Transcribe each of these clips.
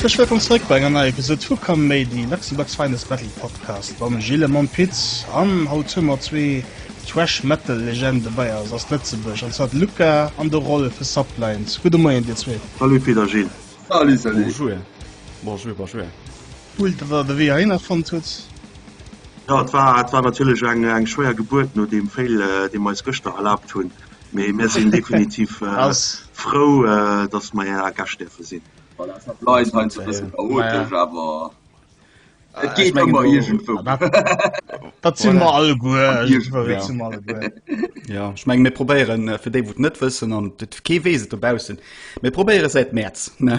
Häerzlech wëllkomm zeréck bei enger neier Episode vu Kaméidi, Luxembourg's finest metal podcast mam Gilles a mam Pit. An haut hu mer zwee Thrash Metal Legende bei eis aus Lëtzebuerg, an zwar de Luca an de Rolf vu Sublines. Gudde Moien dir zwee. Salut Pit a Gilles. Salut salut. Bonjour. Bonjour, bonjour. Cool, datt der de Wee heihinner fonnt hutt. Jo, et war, et war natierlech eng, eng schwéier Gebuert no deem Fail, dee mer eis gëschter erlaabt hunn. Mee mir sinn definitiv frou, datt mer Är Gäscht däerfe sinn. Voilà, et bleift heiansdo e bësse chaotesch, awer et geet ëmmer iergendwou. Dat si mer alleguer. Dat si mer alleguer. Jo, ech mengen, mir probéieren, fir déi, wou et net wëssen, an et kee weess et dobaussen, mir probéiere säit Mäerz, ne,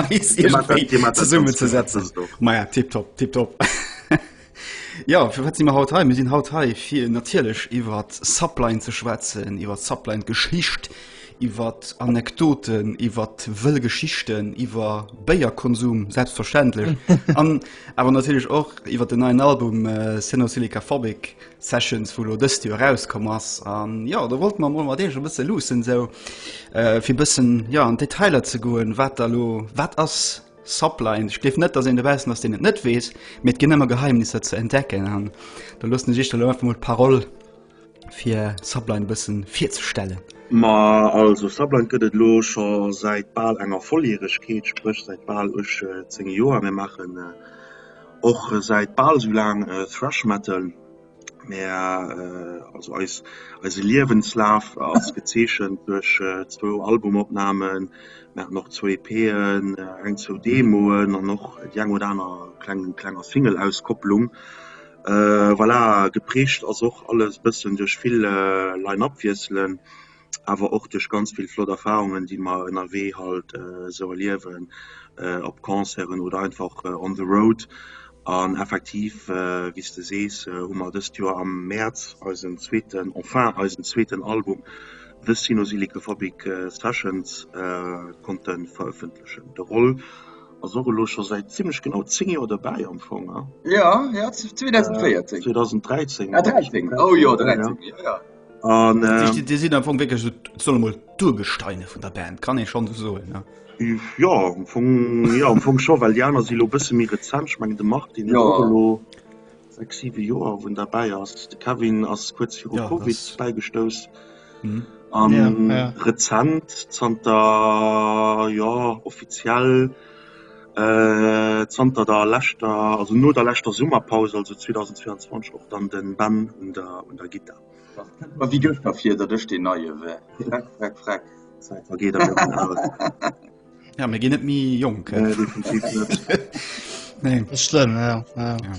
eis iergendwéi zesummenzesetzen. Maja, tipptopp, tipptopp. Jo, fir wat si mer haut hei? Mir sinn haut hei, fir natierlech iwwer Subline ze schwätzen, iwwer Subline-Geschicht, iwwer Anekdoten, iwwer wëll Geschichten, iwwer Béierkonsum, selbstverständlech, an awer natierlech och iwwer den neien Album Cenosillicaphobic Sessions, wou elo dëst Joer erauskomm ass. An jo, do wollte mer mol mat iech e bësse luussen, esou fir e bëssen, jo, an d'Detailer ze goen, wat da lo, wat ass Subline? Ech gleef net, datt een dobaussen ass, deen et net weess, mee et ginn ëmmer Geheimnisser ze entdecken. An da loossen ech iech da lo einfach mol d'Parole fir Subline e bëssen virzestellen. Ma also Subline gëtt et elo scho säit bal enger Volljäregkeet, spréch säit bal 18 Joer. Mir maachen och säit bal esou laang Thrash Metal. Mä also eis eise Liewenslaf ass gezeechent duerch zwou Albumopnamen, mir haten och zwou EPen, eng zwou Demoen an och déi eng oder aner kleng klenger Single-Auskopplung. Voilà, geprägt ass och alles bëssen duerch vill Line-up-Wiesselen, awer och duerch ganz vill flott Erfahrungen, déi mer ënnerwee halt esou erliewen, op Concerten oder einfach on the road. An effektiv, wéi s de sees, hu mer dëst Joer am Mäerz eisen zweeten, enfin eisen zweeten Album The Sinosilicophobik Sessions konnte verëffentlechen. De Roll Ass och elo scho säit zimlech genau 10 Joer derbäi am Fong, ne? Ja, ja, 2014. 2013. Ah, 13. Oh jo, 13, ja, ja. An, äh, Dir sidd am Fong wierklech esou, solle mol d'Urgesteine vun der Band, kann ee schonn esou soen, ne? Jo, am Fong, jo, am Fong scho, well déi aner si elo e bësse méi rezent. Ech mengen de Martin huet och elo 6, 7 Joer, wou en derbäi ass. De Kevin ass kuerz viru Covid bäigestouss. An rezent, zanter, jo, offiziell zanter der leschter, also no der leschter Summerpaus, also 2022, och dann de Ben un der, un der Gittar. Dat kënnt mer wéi gëschter vir, datt ech deen Neie war. Freck, freck, freck. D'Zäit vergeet awer och awer. Ja, mir ginn net méi jonk. Nee, definitiv net. Nee. Dat ass schlëmm, ja, ja. Ja.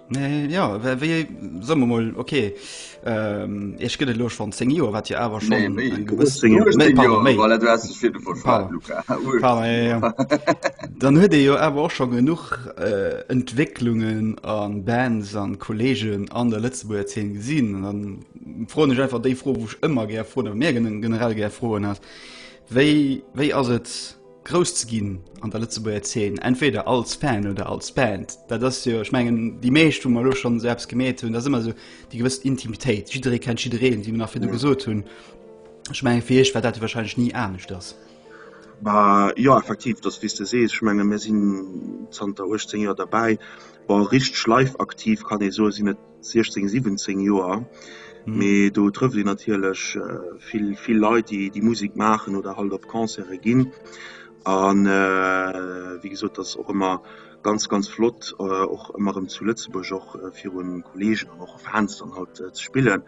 Nee, ja, wéi soe mer mol, okay, ähm, Iech gëtt et elo schonn 10 Joer, wat jo awer Nee, schonn méi. eng gewëss 18 Joer. Méi, 18 pardon, Joer, méi. voilà, du has dech virdu verschwat, Pardon. Luca. 18 Pardon, ja, ja. Joer. Dann huet ee jo awer och scho genuch äh, Entwécklungen a Bands an Kolleegen an der Lëtzebuerger Zeen gesinn. An dann froen ech einfach déi Fro, wou ech ëmmer gär froen, oder mir generell gär froen, ass, Wéi, wéi ass et, grouss ze ginn an der Lëtzebuerger Zeen, entweder als Fan oder als Band? Dat ass jo, ech mengen, déi meescht, wou mer elo schonn esou eppes gemeet hunn, dat ass ëmmer esou déi gewëss Intimitéit. Jidderee kennt jiddereen, wéi mer nach virdu gesot hunn. Ech mengen, fir iech war dat jo warscheinlech ni aneschters. Bah, jo, effektiv, dat ass wéi s de sees. Ech menge mir sinn zanter 18 Joer derbäi. Bon, richteg live aktiv kann ee soen, sinn et 16, 17 Joer, mee do trëfft een natierlech vill, vill Leit, déi déi Musek maachen oder halt op Concerte ginn. An wéi gesot, dat ass och ëmmer ganz, ganz flott, och ëmmer erëm zu Lëtzebuerg och virun Kolleegen an och Fans dann halt ze spillen.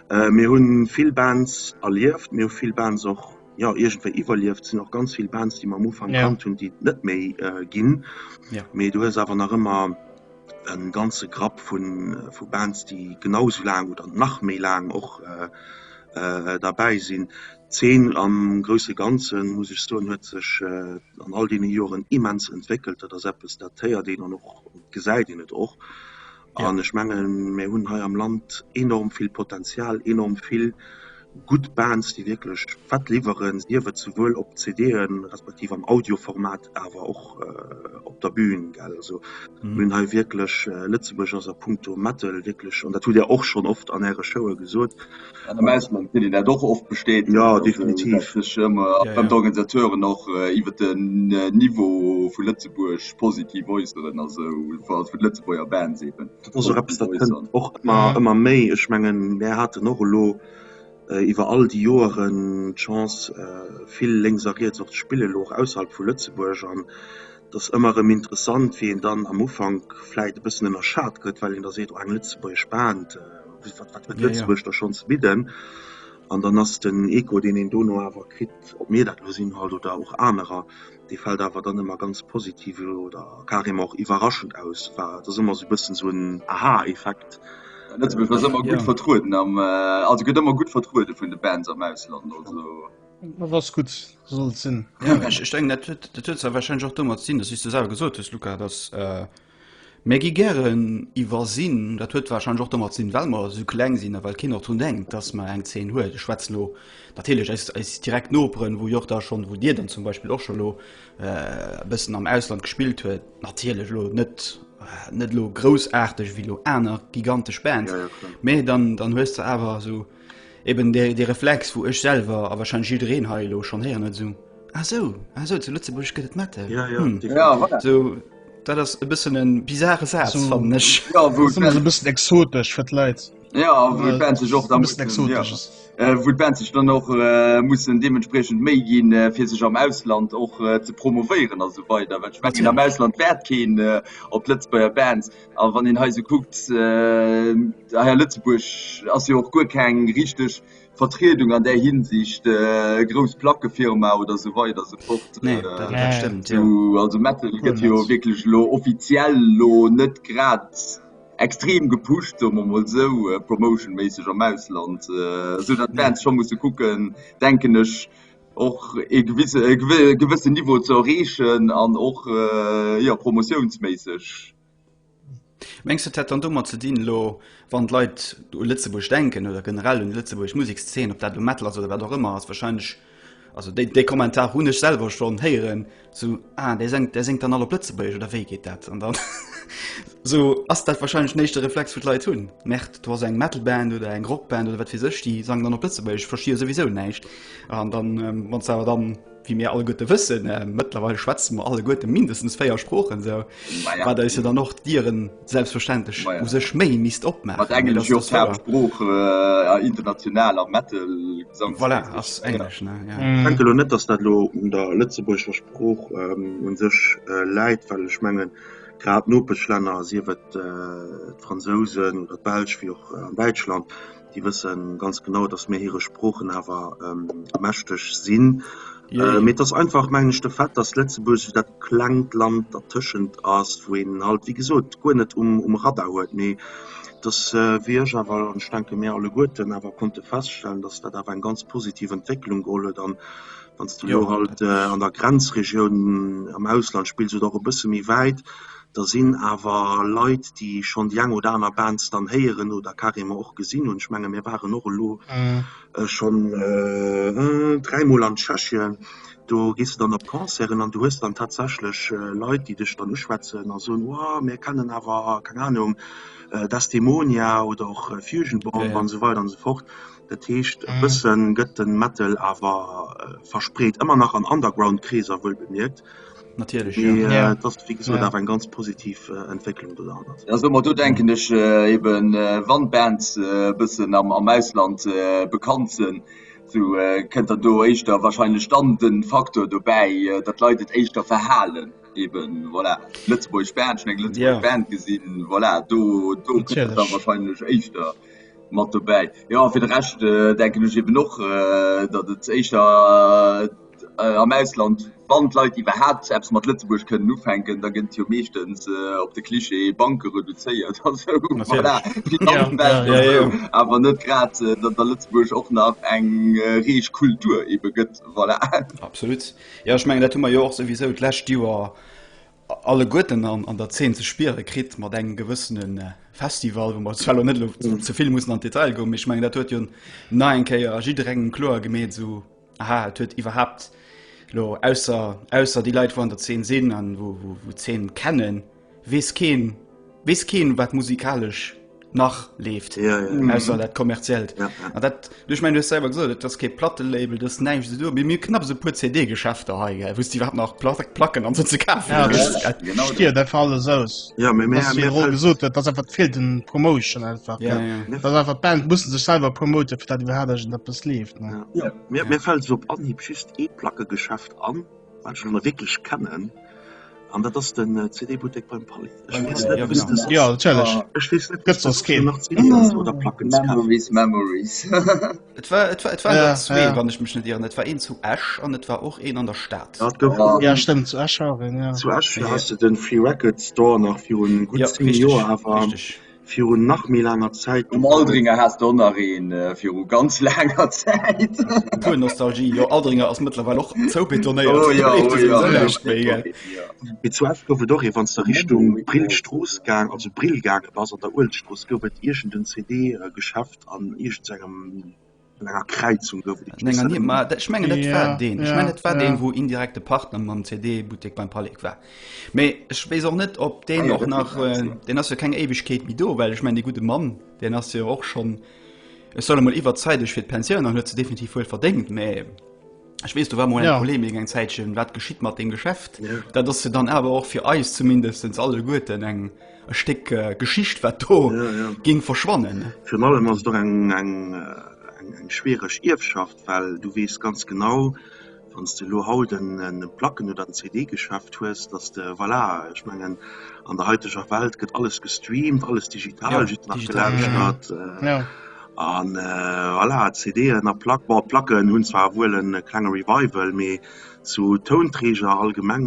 Mir hu vill Bands erlieft, mir hu vill Bands och, jo, iergendwéi iwwerlieft. Et sinn och ganz vill Bands, déi mer am Ufank kannt hunn, déi et net méi ginn. Mee du hues awer nach ëmmer e ganze Grapp vu Bands, déi genau esou laang oder nach méi laang och derbäi sinn. D'Zeen am grousse Ganzen, muss ech soen, huet sech an all deene Joren immens entwéckelt. Dat ass eppes, dat héiert een an och gesäit een et och. An ech mengen, mir hunn hei am Land enorm vill Potenzial, enorm vill. gutt Bands, déi wierklech fett liwweren, sief et souwuel op CDen, respektiv am Audioformat, awer och op der Bühn, gell. Also mir hunn hei wierklech, Lëtzebuerg ass a puncto Metal wierklech, an dat hutt Dir och schonn oft an Äre Showe gesot, An am Ausland kritt een dat och oft bestätegt, Jo, definitiv. datt sech ëmmer Ja, ja. d'Organisateuren och iwwer den Niveau vu Lëtzebuerg positiv äusseren, also vun de Lëtzebuerger Bands eben. Dat ass och eppes, Positiv dat kënnt äusseren. och ëmmer, ëmmer méi. Ech mengen, mär haten och elo iwwer all déi Joeren d'Chance, vill lénks a riets och ze spillen, elo och ausserhalb vu Lëtzebuerg. An et ass ëmmer erëm interessant, wéi een dann am Ufank vläit e bëssen ënnerschat gëtt, well een da seet, oh eng lëtzebuergesch Band, wat, wat huet Lëtzebuerg da schonn ze bidden? An dann ass den Echo, deen een dono awer kritt, ob mir dat elo sinn halt oder och anerer, dee fält awer dann ëmmer ganz positiv oder carrément och iwwerraschend aus. War, et ass ëmmer esou e bëssen esou en Aha-Effekt. Lëtzebuerg ass ëmmer gutt vertrueden am, also gëtt ëmmer gutt vertruede vun de Bands am Ausland, also. Dat ass gutt, esou soll et sinn. Ja, ech, ech denken, dat huet, dat huet zwar wahrscheinlech och domat ze dinn, dass, wéi s du selwer gesot hues, Luca, dass äh, mir gi gären iwwersinn. Dat huet wahrscheinlech och domat ze dinn, well mer esou kleng sinn a well keen och drun denkt, dass mer eng Zeen huet. Ech schwätzen elo natierlech eis, eis direkt Noperen, wou jo och da schonn, wou Dir dann zum Beispill och scho lo äh, e bëssen am Ausland gespillt huet. Natierlech elo net, net elo groussaarteg wéi elo aner gigantesch Bands, Ja, ja, klar. mee dann, dann hues de awer esou, Eben dee, dee Reflex, wou ech selwer a wahrscheinlech jiddereen hei elo schonn héieren huet, esou, Ah sou, ah sou, zu Lëtzebuerg gëtt et Metal. Ja, ja, Hm. definitiv. Ja, voilà. Sou, dat ass e bëssen e bizarre Saz, So, fannen ech. Ja, wou ass ëmmer sou e bëssen exotesch fir d'Leit. Ja, wou d'Band sech och E da bëssen mussen, ja, exotesch ass. äh, wou d'Band sech dann och äh, mussen deementspriechend Méi ginn, äh, fir sech am Ausland och äh, ze promovéieren a sou weider. Well ech mengen, am Natierlech. Ausland wäert keen äh, op d'Lëtzebuerger Bands. A wann een hei sou kuckt, hei a Lëtzebuerg ass jo och guer keng richteg Vertriedung an där Hinsicht, grouss Plackefirma oder sou weider a sou fort. Nee, dat, dat stëmmt, jo. Also Metal gëtt jo wierklech elo offiziell elo net grad extrem gepusht, soe mer mol sou, promotionméisseg am Ausland, sou datt d'Bands scho musse kucken, denken ech, och ee gewisse e gewëssen Niveau ze erreechen an och jo promotiounsméisseg. Mengs du et hätt dann domat ze dinn elo wann d'Leit u Lëtzebuerg denken oder generell un déi lëtzebuergesch Musekszeen, ob dat elo Metal ass oder wat och ëmmer ass, wahrscheinlech, also déi dee Kommentar hunn ech selwer schonn héieren, sou ah dee sengt dee sengt dann all op Lëtzebuergesch oder wéi geet dat? An dann sou ass dat wahrscheinlech den éischte Reflex wou d'Leit hunn, Merde do ass eng Metalband oder eng Rockband oder wat weess ech, déi sangen dann op Lëtzebuergesch, ech versti jo souwisou näischt. An dann wann s de awer dann wéi mir alleguerte wëssen, mëttlerweil schwätze mer alleguerte mindestens 4 Sproochen, sou wat eis jo dann och d'Dieren selbstverständlech u sech méi misst opmaachen. Mat Englesch jo och d'Haaptsprooch international am Metal. Voilà, ass Englesch, ne? Ja. Ech denke elo net, datt dat elo un der lëtzebuergescher Sprooch u sech läit, well ech mengen, grad d'Nopeschlänner, sief et d'Fransousen oder d'Belsch wéi och an Däitschland, Déi wësse ganz genau, datt mir hire Sproochen awer mächteg sinn. Mee et ass einfach, mengen ech, de Fait, datt Lëtzebuerg esou dat klengt Land dertëschent ass, wou een halt, wéi gesot, guer net um Radar huet. Mee datt, wéi ech awer, an ech denke mir alleguerten, awer konnte feststellen, datt dat awer eng ganz positiv Entwécklung geholl huet. An wann s de elo halt an der Grenzregioun am Ausland spills oder och e bësse méi wäit, Da sinn awer Leit, déi schonn déi eng oder aner Bands dann héieren oder carrément och gesinn hunn. Ech menge mir waren och elo schonn dräimol an Tschechien. Do gees de dann op Concerten an du hues dann tatsächlech Leit, déi dech dann uschwätzen a soen, Wow, mir kennen awer, keng Anung, Desdemonia oder och Fusion Bomb an esou weider an esou fort. Dat heescht, e bësse gëtt de Metal awer verspreet, ëmmer nach an Underground-Kreeser wuelbemierkt. Natierlech, Mee jo. Ja. et ass wéi gesot Ja. awer eng ganz positiv Entwécklung do derhannert. Also ma do denken ech eben, wann d'Bands e bëssen am am Ausland bekannt sënn, sou kënnt dann do éischter wahrscheinlech dann de Faktor dobäi, datt d'Leit et éischter verhalen eben, voilà, lëtzebuergesch Band, schon eng lëtzebuergesch Ja. Band gesinn, voilà, do do kënnt et dann Natierlech. wahrscheinlech éischter mat dobäi. Jo, fir de Rescht denken ech eben och, datt et éischter am Ausland, wann d'Leit iwwerhaapt eppes mat Lëtzebuerg kënnen ufänken, da gëtt jo meeschtens op de Klischee Banke reduzéiert a sou, voilà, Finanzwelt a sou, awer net grad, datt a Lëtzebuerg och nach eng reeg Kultur ebe gëtt, voilà. Absolut. Jo, ech mengen, dat hu mer jo och souwisou d'lescht Joer. Alleguerten an an der Zeen ze spiere kritt mat engem gewëssene Festival, wou mer zwar elo net elo ze vill mussen an d'Detail goen, mee ech mengen dat huet jo nach eng Kéier jidderengem kloer gemeet, esou aha, et huet iwwerhaapt elo ausser ausser déi Leit wou an der Zeen sinn an wou wou wou d'Zeen kennen, weess keen weess keen wat musikalesch nach leeft ja, ja. ausser dat kommerziellt ja, ja. An dat du ech mein du hues selwer gesot et ass kee Plattelabel dat ass näischt esou do mee mir knapps e puer CD-Geschäfter hei gell wou s de iwwerhaapt nach Pla Placken an sou ze kafen Ja, kriss das gell. Genau dat. Stiert einfach alles aus. Ja, mee Das mir, ass wéi mir de Roll fällt, gesot huet, das einfach feelt den Promotion einfach. Ja, Gell. ja. mir, Das einfach d'Band mussen sech selwer promoten, fir dat iwwerhaapt iergendeppes leeft. Ne? ja. Ja. Mir, Ja. mir fällt so op Anhieb just ee Plackegeschäft an, wat ech elo wierklech kennen. An dat ass den CD-Buttek beim Palais. Ech Beim weess Palais, net, ja wéi genau. das Ja, ass. natierlech. Ah. Ech weess net, Gëtt wéi soss das ass, fir keen. nach CDs oder Placken ze kafen. Memories, Memories. Et war, et war, et waren der Ja, zwee, ja. wann ech mech net ieren. Et war een zu Esch an et war och een an der Stad. Ja, et gouf Ah. Ja, stëmmt, zu Esch auch een, ja. Zu Esch Ja, has de den Free Record Store nach virun gutt ja 10 richtig, Joer, awer richtig. virun nach méi laanger Zäit. Um Aldringer has de och nach een viru ganz laanger Zäit. Pur Nostalgie. Jo, Aldringer ass mëttlerweil och zoubetonéiert. Oh Do ja, leeft oh jo ja, souwisou ja, näischt méi, gell? ja. Mee zu Esch gouf et och ee, wann s de Richtung Brillstrooss gaang, also Brill gaange bass, an der Uelzechtstrooss gouf et iergend en CD-Geschäft an iergendsengem An enger Kräizung gouf et An enger Nier, ma ech mengen dat war Ja, deen. Ech mengen ja, dat war deen, ja. wou indirekte Partner mam CD-Buttek beim Palais war. Mee ech weess och net, ob Ah deen ja, och dat nach, geet nach, ja. deen ass jo keng Éiwegkeet méi do, well ech mengen dee gudde Mann, deen ass jo och schonn, ech soe mol iwwerzeideg fir d'Pensioun an huet se definitiv wuel verdéngt, mee ech weess do war mol eng Ja. Polemik eng Zäitchen, wat geschitt mat deem Geschäft? Ja. Dat ass jo dann awer och fir eis zumindestens alleguerten eng e Stéck Geschicht, wat do Ja, ja. géing verschwannen. Virun allem ass et och eng, eng, eng, eng schwiereg Ierfschaft, well du weess ganz genau, wann s de elo haut en, en Placken oder en CD-Geschäft hues, dass de, voilà, ech mengen, an der haiteger Welt gëtt alles gestreamt, alles digital, Ja, jiddwer nach digital, ja. gelauschtert. Äh, Ja. An voilà, CDen a Plack, bon, d'Placken hunn zwar wuel e klenge Revival, mee zu Tounträger allgemeng,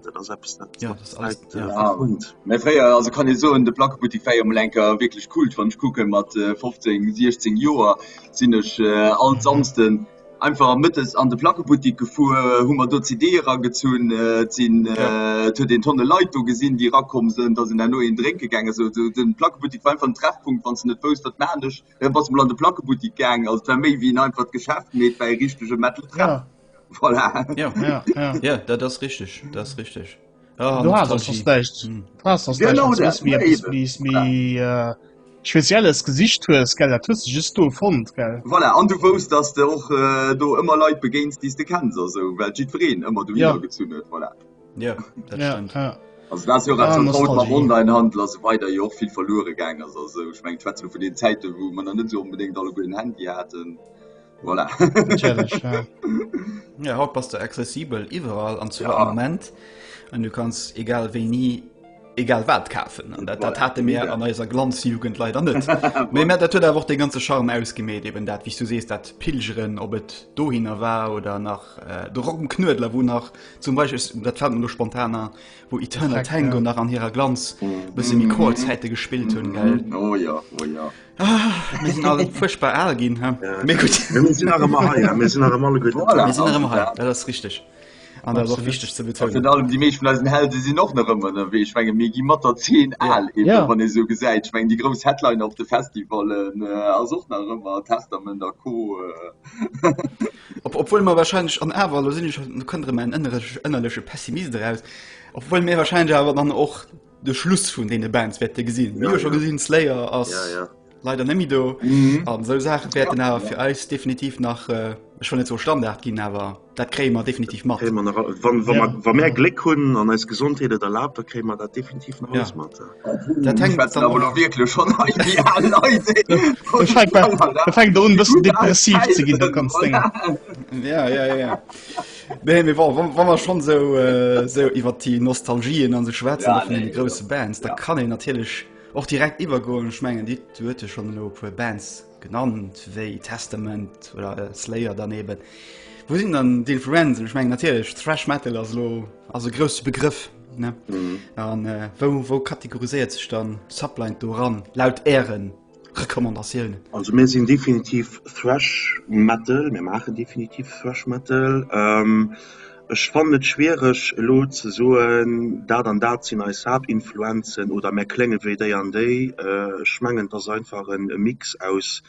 dat ass eppes, dat Ja, mat dat ass alles, der Zäit ja. verschwënnt. Mä fréier, also kann ee soen, de Plackebuttek war jo mol eng Kéier wierklech Kult. Wann ech kucke mat 15, 16 Joer sinn ech all Samsden einfach mëttes an de Plackebuttek gefuer, hu mer do CDe eragezunn. Et sinn, et huet een Tonne Leit do gesinn, déi erakomm sënn, da sinn herno een drénke gaangen. Esou, de Plackebuttek war einfach en Treffpunkt, wann s de net wousst, wat maan ech, da bass de mol an de Plackebuttek gaang. Also et war méi wéi en einfacht Geschäft, mee et war e richtege Metal-Treff. Voilà. Ja. Ja, ja. Ja, dat ass richteg, dat ass richteg. Ah, Du hast Nostalgie. sonst näischt. Hm. Du hast sonst näischt, Genau wann du dat, bësse méi ma eppes eben. méi, méi äh, Spezielles gesicht hues, gell, dat hues du just do fonnt, gell. Voilà, an du wousst, dass de och äh, do ëmmer Leit begéins, déi s de kenns a sou, well jiddwereen ëmmer dohinner Ja. gezunn huet. Voilà. Ja, dat Ja, stimmt. ja. Also dat ass jo och eppes, Ah, wat haut mam Nostalgie. Onlinehandel a sou weider jo och vill verluere gaang ass a sou. Ech mengen, ech schwätze lo vun den Zäiten, wou mer nach net sou onbedéngt alleguer en Handy haten. Voilà. Natierlech, ja. Ja, haut bass de accessibel iwwerall an zwar Ja. am Moment an du kanns egal wéini egal wat kafen an dat, dat Voilà. hate mir an eiser Glanzjugend leider net. Mee mä dat huet awer och de ganze Charme ausgemeet, eben dat wéi s du sees, dat Pilgeren, ob et dohinner war oder nach äh, de Rock um Knuedler, wou nach zum Beispill, dat fält mir lo spontan an, wou Eternal Perfekt, Tango ja. nach an hirer Glanz bësse méi Core-Zäite gespillt hunn, gell? Oh ja, oh ja. Ah, mir sinn all furchtbar al ginn he? Mee gutt. Mee mir sinn nach ëmmer hei, mir sinn nach ëmmer alleguer Voilà. Mir sinn nach ëmmer hei, dat ass richteg. An dat ass och wichteg ze A betounen. virun allem déi meescht vun eisen Helde sinn och nach ëmmer ënnerwee. Ech menge mir gi mat der Zeen al, eben, Ja. wann ee sou gesäit. Ech mengen déi grouss Headliner op de Festivallen ass och nach ëmmer Testament a Co. Ob, obwuel mer wahrscheinlech, an awer, elo sinn ech, elo kënnt erëm mäin ënnerlech, ënnerleche Pessimist eraus, obwuel mir wahrscheinlech awer dann och de Schluss vun deene Bands wäerte gesinn. Mir hu scho gesinn, Slayer ass leider net méi do. An esou Saache wäerten awer fir eis definitiv nach, ech wëll net soe Standard ginn, awer dat kréie mer definitiv mat. Kréie mer nach, wann, wa mer, wa mär Gléck hunn an eis Gesondheet et erlaabt, da kréie mer dat definitiv nach alles mat. Dat hänkt Schwätzen dann awer och elo wierklech schonn hei déi al Leit, ey. Da fänkt da fänkt un e bëssen depressiv ze ginn, da kanns de. Ja, ja, ja. Nee, mee bon, wann, wann mer schonn esou, esou iwwer déi Nostalgien an sou schwätzen, Ja, da vun deene nee, grousse Bands, da ja. kann een natierlech och direkt iwwergoen. Ech mengen, Dir huet jo schonn elo e puer Bands genannt, wéi Testament oder Slayer dann eben. Wou sinn dann d'Influenzen? Ech mengen natierlech, Thrash Metal ass elo ass e grousse Begrëff, ne? Mhm. An wou, wou kategoriséiert sech dann Sublight do eran, laut Ären Recommandatiounen? Also mir sinn definitiv Thrash Metal, mir maachen definitiv Thrash Metal. Ech fannen et schwiereg elo ze soen, dat an dat sinn eis Haaptinfluenzen oder mär klénge wéi déi an déi. Ech mengen, et ass einfach e Mix aus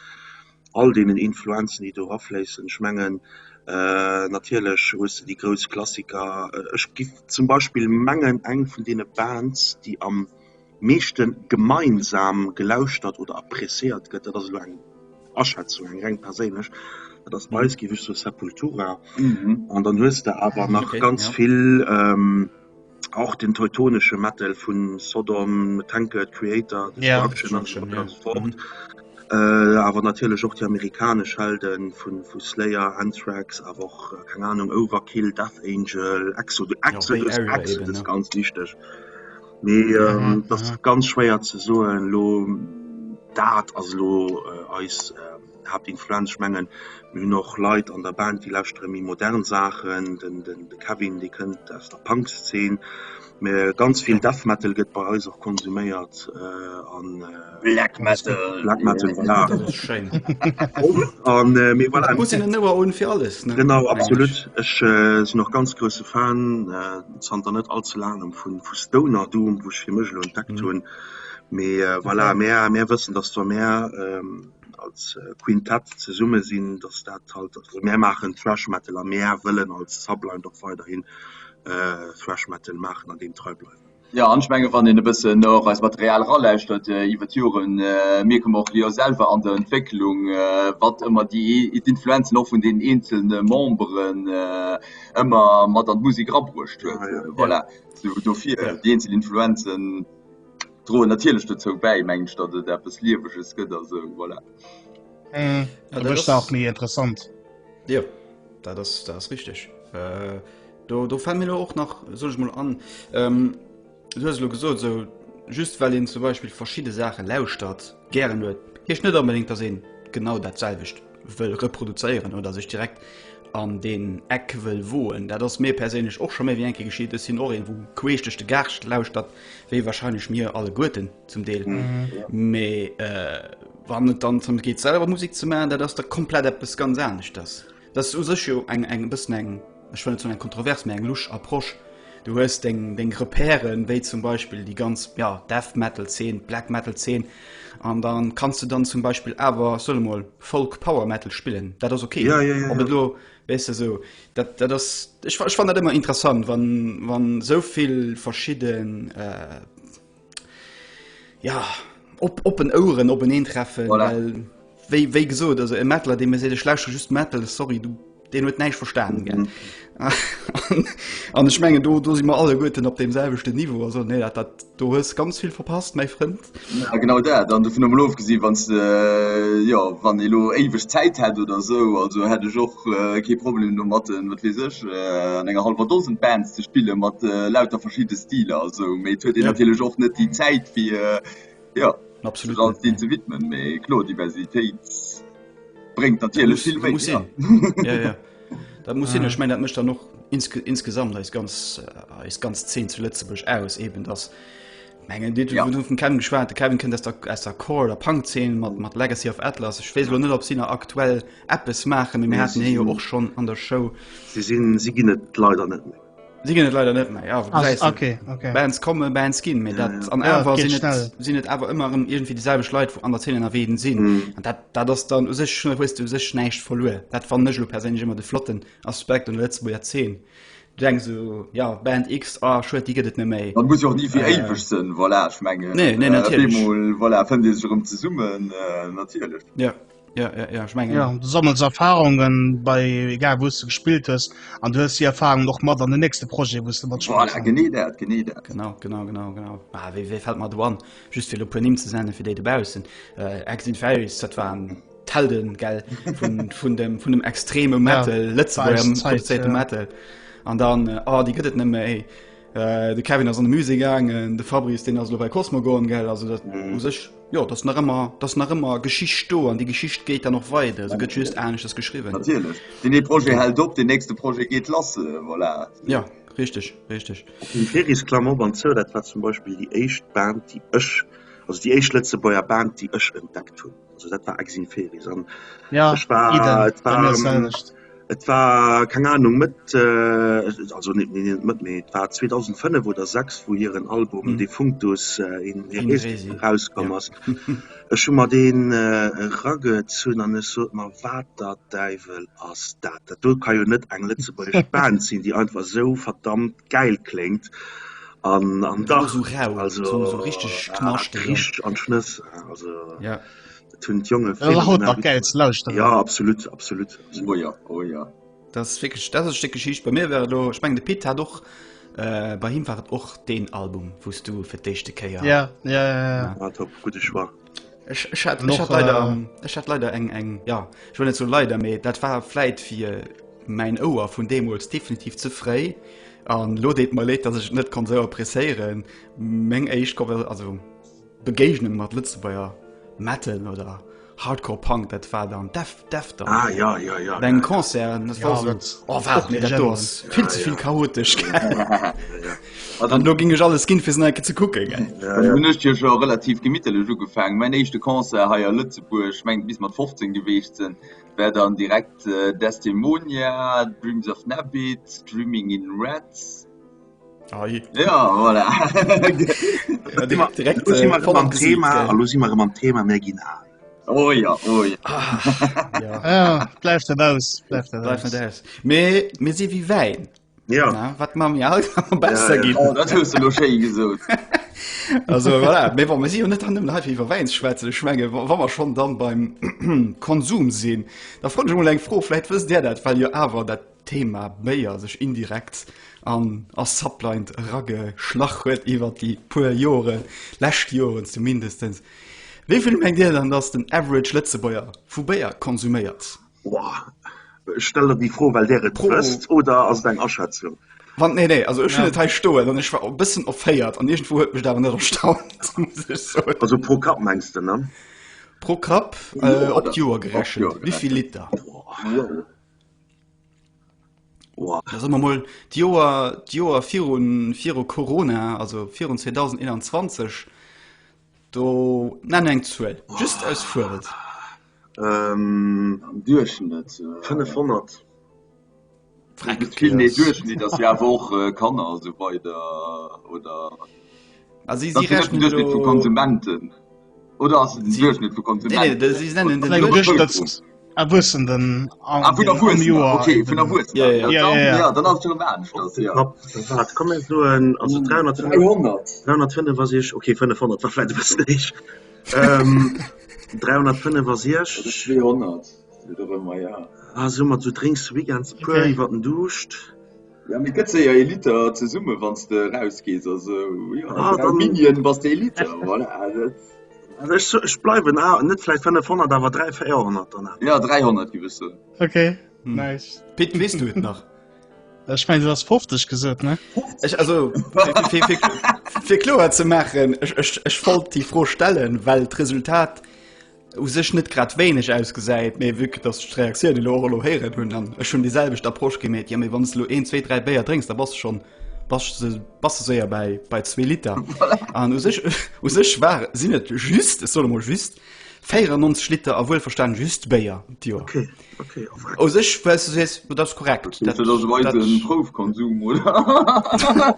all deenen Influenzen, déi do erafléissen. Ech mengen, natierlech hues de déi grouss Klassiker. Ech giff zum Beispill mengen, eng vun deene Bands, déi am meeschte gemeinsam gelauschtert oder appréciéiert gëtt, dat ass elo eng Aschätzung, eng reng perséinlech, dat ass bei eis, géif ech soen, Sepultura. An dann hues de awer nach ganz vill och den teutonesche Metal vu Sodom, Tankard, Kreator, Destruction an esou weider an esou fort. Awer natierlech och déi amerikanesch Helde vu Slayer, Anthrax, awer och, keng Anung, Overkill, Death Angel, Exodus, Exodus, ganz wichteg. Mee et ass ganz schwéier ze soen elo, dat ass elo eis Haaptinfluenz. Ech mengen, mir hunn och Leit an der Band, déi lauschtere méi modern Saachen. De Kevin, dee kënnt aus der Punkszeen. Mä ganz vill Death Metal gëtt bei eis och konsuméiert an Black Metal. Black Metal, voilà. Dat ass schéin. An mee voilà. Et muss een en Ouer hunn fir alles, ne? Genau, absolut. Ech sinn och ganz grousse Fan. zanter net all ze laangem vu vu Stoner Doom, wou ech fir mech elo entdeckt hunn. Mee voilà, mär mär wëssen, datt wa mär als Quintett zesumme sinn, datt dat halt, also mär maachen Thrash Metal a mär wëllen als Sublimed och weiderhin Thrash Metal maachen an deem trei bleiwen. Jo, an ech menge wann een e bëssen och eist Material eralauschtert iwwer d'Joren, mierke mer och jo selwer an der Entwécklung, wat ëmmer déi d'Influenzen och vun den eenzelne Memberen ëmmer mat an d'Musek erabruecht huet. Ja, ja. Voilà. So, dofir ja. déi eenzel Influenzen droen natierlech dozou bäi, mengen ech, datt et eppes Lieweges gëtt a sou, voilà. Mm. Ja, dat ass och méi interessant. Jo, dat ass, dat ass richteg. Äh, do, do fällt mir och nach, soll ech mol an, ähm, Du hues elo gesot, esou just well een zum Beispill verschidde Saache lauschtert, gären huet, heescht net onbedéngt, datt een genau dat selwecht wëll reproduzéieren oder sech direkt an deen Eck wëll woen. Dat ass mir perséinlech och scho méi wéi eng Kéier geschitt. Ech sinn och een, wou queesch duerch de Gaart lauschtert, wéi warscheinlech mir alleguerten zum Deel. Mee wann et dann drëm geet, selwer Musek ze maachen, dat ass da komplett eppes ganz aneschters. Dat ass u sech jo eng eng e bëssen eng, ech wëll net soen eng kontrovers, mä eng lusch Approche. Du hues deng deng Repèren, wéi zum Beispill déi ganz, ja, Death Metal Zeen, Black Metal Zeen, an dann kanns de dann zum Beispill awer, soe mol, Folk Power Metal spillen. Dat ass ok. Ja, ja, ja, Ob et elo, weess de, esou, dat dat ass, ech ech fannen dat ëmmer interessant, wann wann esou vill verschidden, ja op oppen Oueren openeen treffen voilà. well wéi wéi gesot also e Metaler dee mir seet ech lauschtere just Metal sorry du deen huet näischt verstanen gell mhm. an ech mengen do do si mer alleguerten op deem selwechten Niveau also nee dat dat do hues ganz vill verpasst mäi Frënd ja, genau dat an dovun emol ofgesi wann äh, ja wann ee lo éiweg Zäit hätt oder sou also hätt ech och äh, kee Problem domatten wat weess ech äh, an enger hallwer Dosen Bands ze spille mat äh, lauter verschidde Stiler a sou mee et huet een ja. natierlech och net déi Zäit fir äh, ja absolut sech all Stil ze widmen mee kloer Diversitéit bréngt natierlech vill méi muss ja. ja, ja. Dat muss sinn. Ech mengen dat mécht dann och insge insgesamt eis ganz äh, eis ganz Zeen zu Lëtzebuerg aus eben dass mengen Dir ja. vum Kevin geschwat, de Kevin kënnt aus der aus der Core oder Punk-Zeen mat mat Legacy of Atlas. Ech weess elo net ob si nach aktuell eppes maachen, mee mir haten hie jo och schonn an der Show. Si sinn si ginn et leider net méi. Si ginn et leider net méi, ja, Ah, gesäis du. okay, okay. Bands kommen, Bands ginn, mee Ja, dat ja. an Ja, et awer geet sinn et schnell. sinn et awer ëmmer erëm iergendwéi déi selwecht Leit, wou an der Zeen ënnerwee sinn. Mm. An dat dat ass dann u sech hues du u sech näischt verluer. Dat fannen ech elo perséinlech ëmmer de flotten Aspekt un der Lëtzebuerger Zeen. Du denks esou, ja, Band X, ah schued, déi gëtt et net méi. Dat muss jo och ni fir éiweg sënn, voilà, ech mengen, Nee, nee, op natierlech. eemol, voilà, fënnt ee sech erëm zesummen, natierlech. Ja, ja, ja, ja, ech mengen. Ja, du sammels Erfahrungen bei egal wou s du gespillt hues an du hues déi Erfahrungen och mat an den nächste Projet, wou s du matspills. Voilà, genee dat, genee dat. Genau, genau, genau, genau. Ah, wéi, wéi fält mer do an? Just fir elo e puer Nimm ze nennen, fir déi dobaussen. Exit Ferries, dat waren d'Helden, gell, vun, vun dem, vun dem extreme Metal, ja, Lëtzebuerger produzéierte ja. Metal. An dann, oh, déi gëtt et net méi. Äh, de Kevin ass an de Musée gaangen, de Fabrice, deen ass elo bei Cosmogon, gell, also dat mm. u sech, jo, dat ass nach ëmmer, dat ass nach ëmmer Geschicht do an déi Geschicht geet dann och weider, se gëtt just aneschters geschriwwen. Natierlech. Den ee Projet hält op, den nächste Projet geet lass, voilà. Ja, richtig, richtig. Den Ferris Klammer op an zou, dat war zum Beispill déi éischt Band, déi ech, also déi éischt Lëtzebuerger Band, déi ech entdeckt hunn. Also dat war Exin Feris an ja, ech war, idem, et war, bei mir selwecht. Et war, keng Ahnung, Mëtt, also net Mëtt, mee et war 2005 oder 6, wou hiren Album Defunctus in Heresi erauskomm ass. Ech hu mer deen eragezunn an ech sot mer, Wat der Däiwel ass dat? Dat do ka jo net eng lëtzebuergesch Band sinn, déi einfach esou verdammt gäil kléngt. An dach, also richteg an d'Schnëss. Also. Dat hunn d'Jonge Dat ass haut nach gäil ze lauschteren. Ja, absolut, absolut. Oh ja, oh ja. Dat ass wierklech, dat ass e Stéck Geschicht. Bei mir war et elo, ech mengen de Pit hat och, äh, bei him war et och deen Album, wou s du fir d'éischte Kéier. Ja, ja, ja, ja. Ah, top, gudde Choix. Ech, ech hat, An ech och, hat leider, äh, ech hat leider eng, eng, ja, ech wëll net soen leider, mee dat war vläit fir mäin Ouer vun deemools definitiv ze fréi. An elo deet mer leed, datt ech et net konnt esou appréciéieren. Meng éischt Conver-, also Begéignung mat Lëtzebuerger Metal oder Hardcore Punk, dat war dann Def, Def dann. Ah, ja, ja, ja. Bei engem Concert, an dat war Ja, so, dat oh waart, och nee, dat do Legenden. ass vill ze Ja, vill ja. chaotesch, gell. Ja, ja. An do ging ech alles ginn, fir se nach eng Kéier ze kucken, gell. Ja, Also ja. hunn ech jo scho relativ gemitterlech ugefaangen. Mäin éischte Concert hei a Lëtzebuerg, ech mengen et misst mat 15 geweecht sinn, war dann direkt Desdemonia, Dreams of Nabit, Dreaming in Red. Ai. Ja, voilà. Ja, direkt, direkt Lo si äh, mer voll erëm am am Gesiit, Thema, gell. a lo si mer erëm am Thema, mir ginn al. Oh ja, oh ja. Ah, ja. Ja, bleift net aus, bleift net Bleift aus. net aus. Mee mir si wéi Wäin. Ja. Na, wat mer méi al, wat besser Ja, ja. ginn. Oh, dat hues du lo schéi gesot. Also voilà. Mee bon, mir si jo net nëmmen hei fir iwwer Wäin ze schwätzen. Ech menge wa wa mer schonn dann beim Konsum sinn, da froen ech emol eng Fro, vläit wësst Där dat, well jo awer dat Thema Béier sech indirekt an a Subblind erageschlach huet iwwer déi puer Joren, lescht Joren zumindestens. Wéi vill mengt Dir dann, dass den average Lëtzebuerger vu Béier konsuméiert? Boah, ech stelle der déi Fro, well Der et Pro. wësst, oder ass et eng Aschätzung? Wann, nee, nee, also ech hunn Ja. et hei stoen an ech war e bëssen erféiert an iergendwou huet mech et awer net erstaunt, muss ech soen. Also pro Kapp mengs de, ne? Pro Kapp, Joer, op oder? d'Joer Op gerechent, d'Joer wéi vill gerechent. Liter? Wow. Wow. Da soe mer mol d'Joer, d'Joer virun, viru Corona, also virun 2021, do nenn eng Zuel, just aus Fuerwëlz. Ähm, Am Duerchschnëtt. 500. Freck. Net vill, nee, Duerchschnitt ass jo awer och Kanner a sou weider, oder? Ah, si, Dat si ass jo net den rechnen Duerchschnitt vu elo. Konsumenten, oder ass et den Si, Duerchschnitt vu nee, nee, Konsumenten? si nennen den Vun engem Duerchschnitt. Duerchschnëtts Erwuessenen Ah, an vun den, am Erwuessener, Joer okay, vun eben. Erwuessener. Ja, ja. Ja, Ja, dann, ja, ja. ja, dann ass et jo erëm aneschters, Op de ja. Kapp, wat, komm mir soen, also 305, 300. 365, okay, 500 war vläicht e bëssen héich. Ähm, 365. Oder 200, wéi och ëmmer, ja. Ah, soe mer, du drénks weekends e puer Okay. iwwer den Duuscht. Ja, mee gëtt séier ee Liter zesumme wann s de erausgees, also jo, Ah, 3 dann. Minien bass de ee Liter, voilà, dat. Also ech, ech bleiwen, ah, net vläicht 500, awer 300, 400 dann awer. Ja, 300 giff ech soen. Okay, Hm. nice. Pit, weess du et nach? Ech mengen, du has 50 gesot, ne? Ech, also, fir, fir, fir, fir kloer ze maachen, ech, ech, ech wollt déi Fro stellen, well d'Resultat u sech net grad wéineg ausgesäit, mee vue que dass ech d'Reaktioun elo och elo héieren hunn an ech hunn déi selwecht Approche gemeet, jo mee wann s de elo een, zwee, dräi Béier drénks, da bass de schonn, bass de, bass de séier bäi, bei zwee Liter. An u sech, u sech war, sinn et just, ech soe mol just, 94 Liter a wuelverstanen just Béier d'Joer. Okay, okay, oh, U sech, well s du sees, dat ass korrekt, Dat dat, ass ewei dat. den Proufkonsum, oder?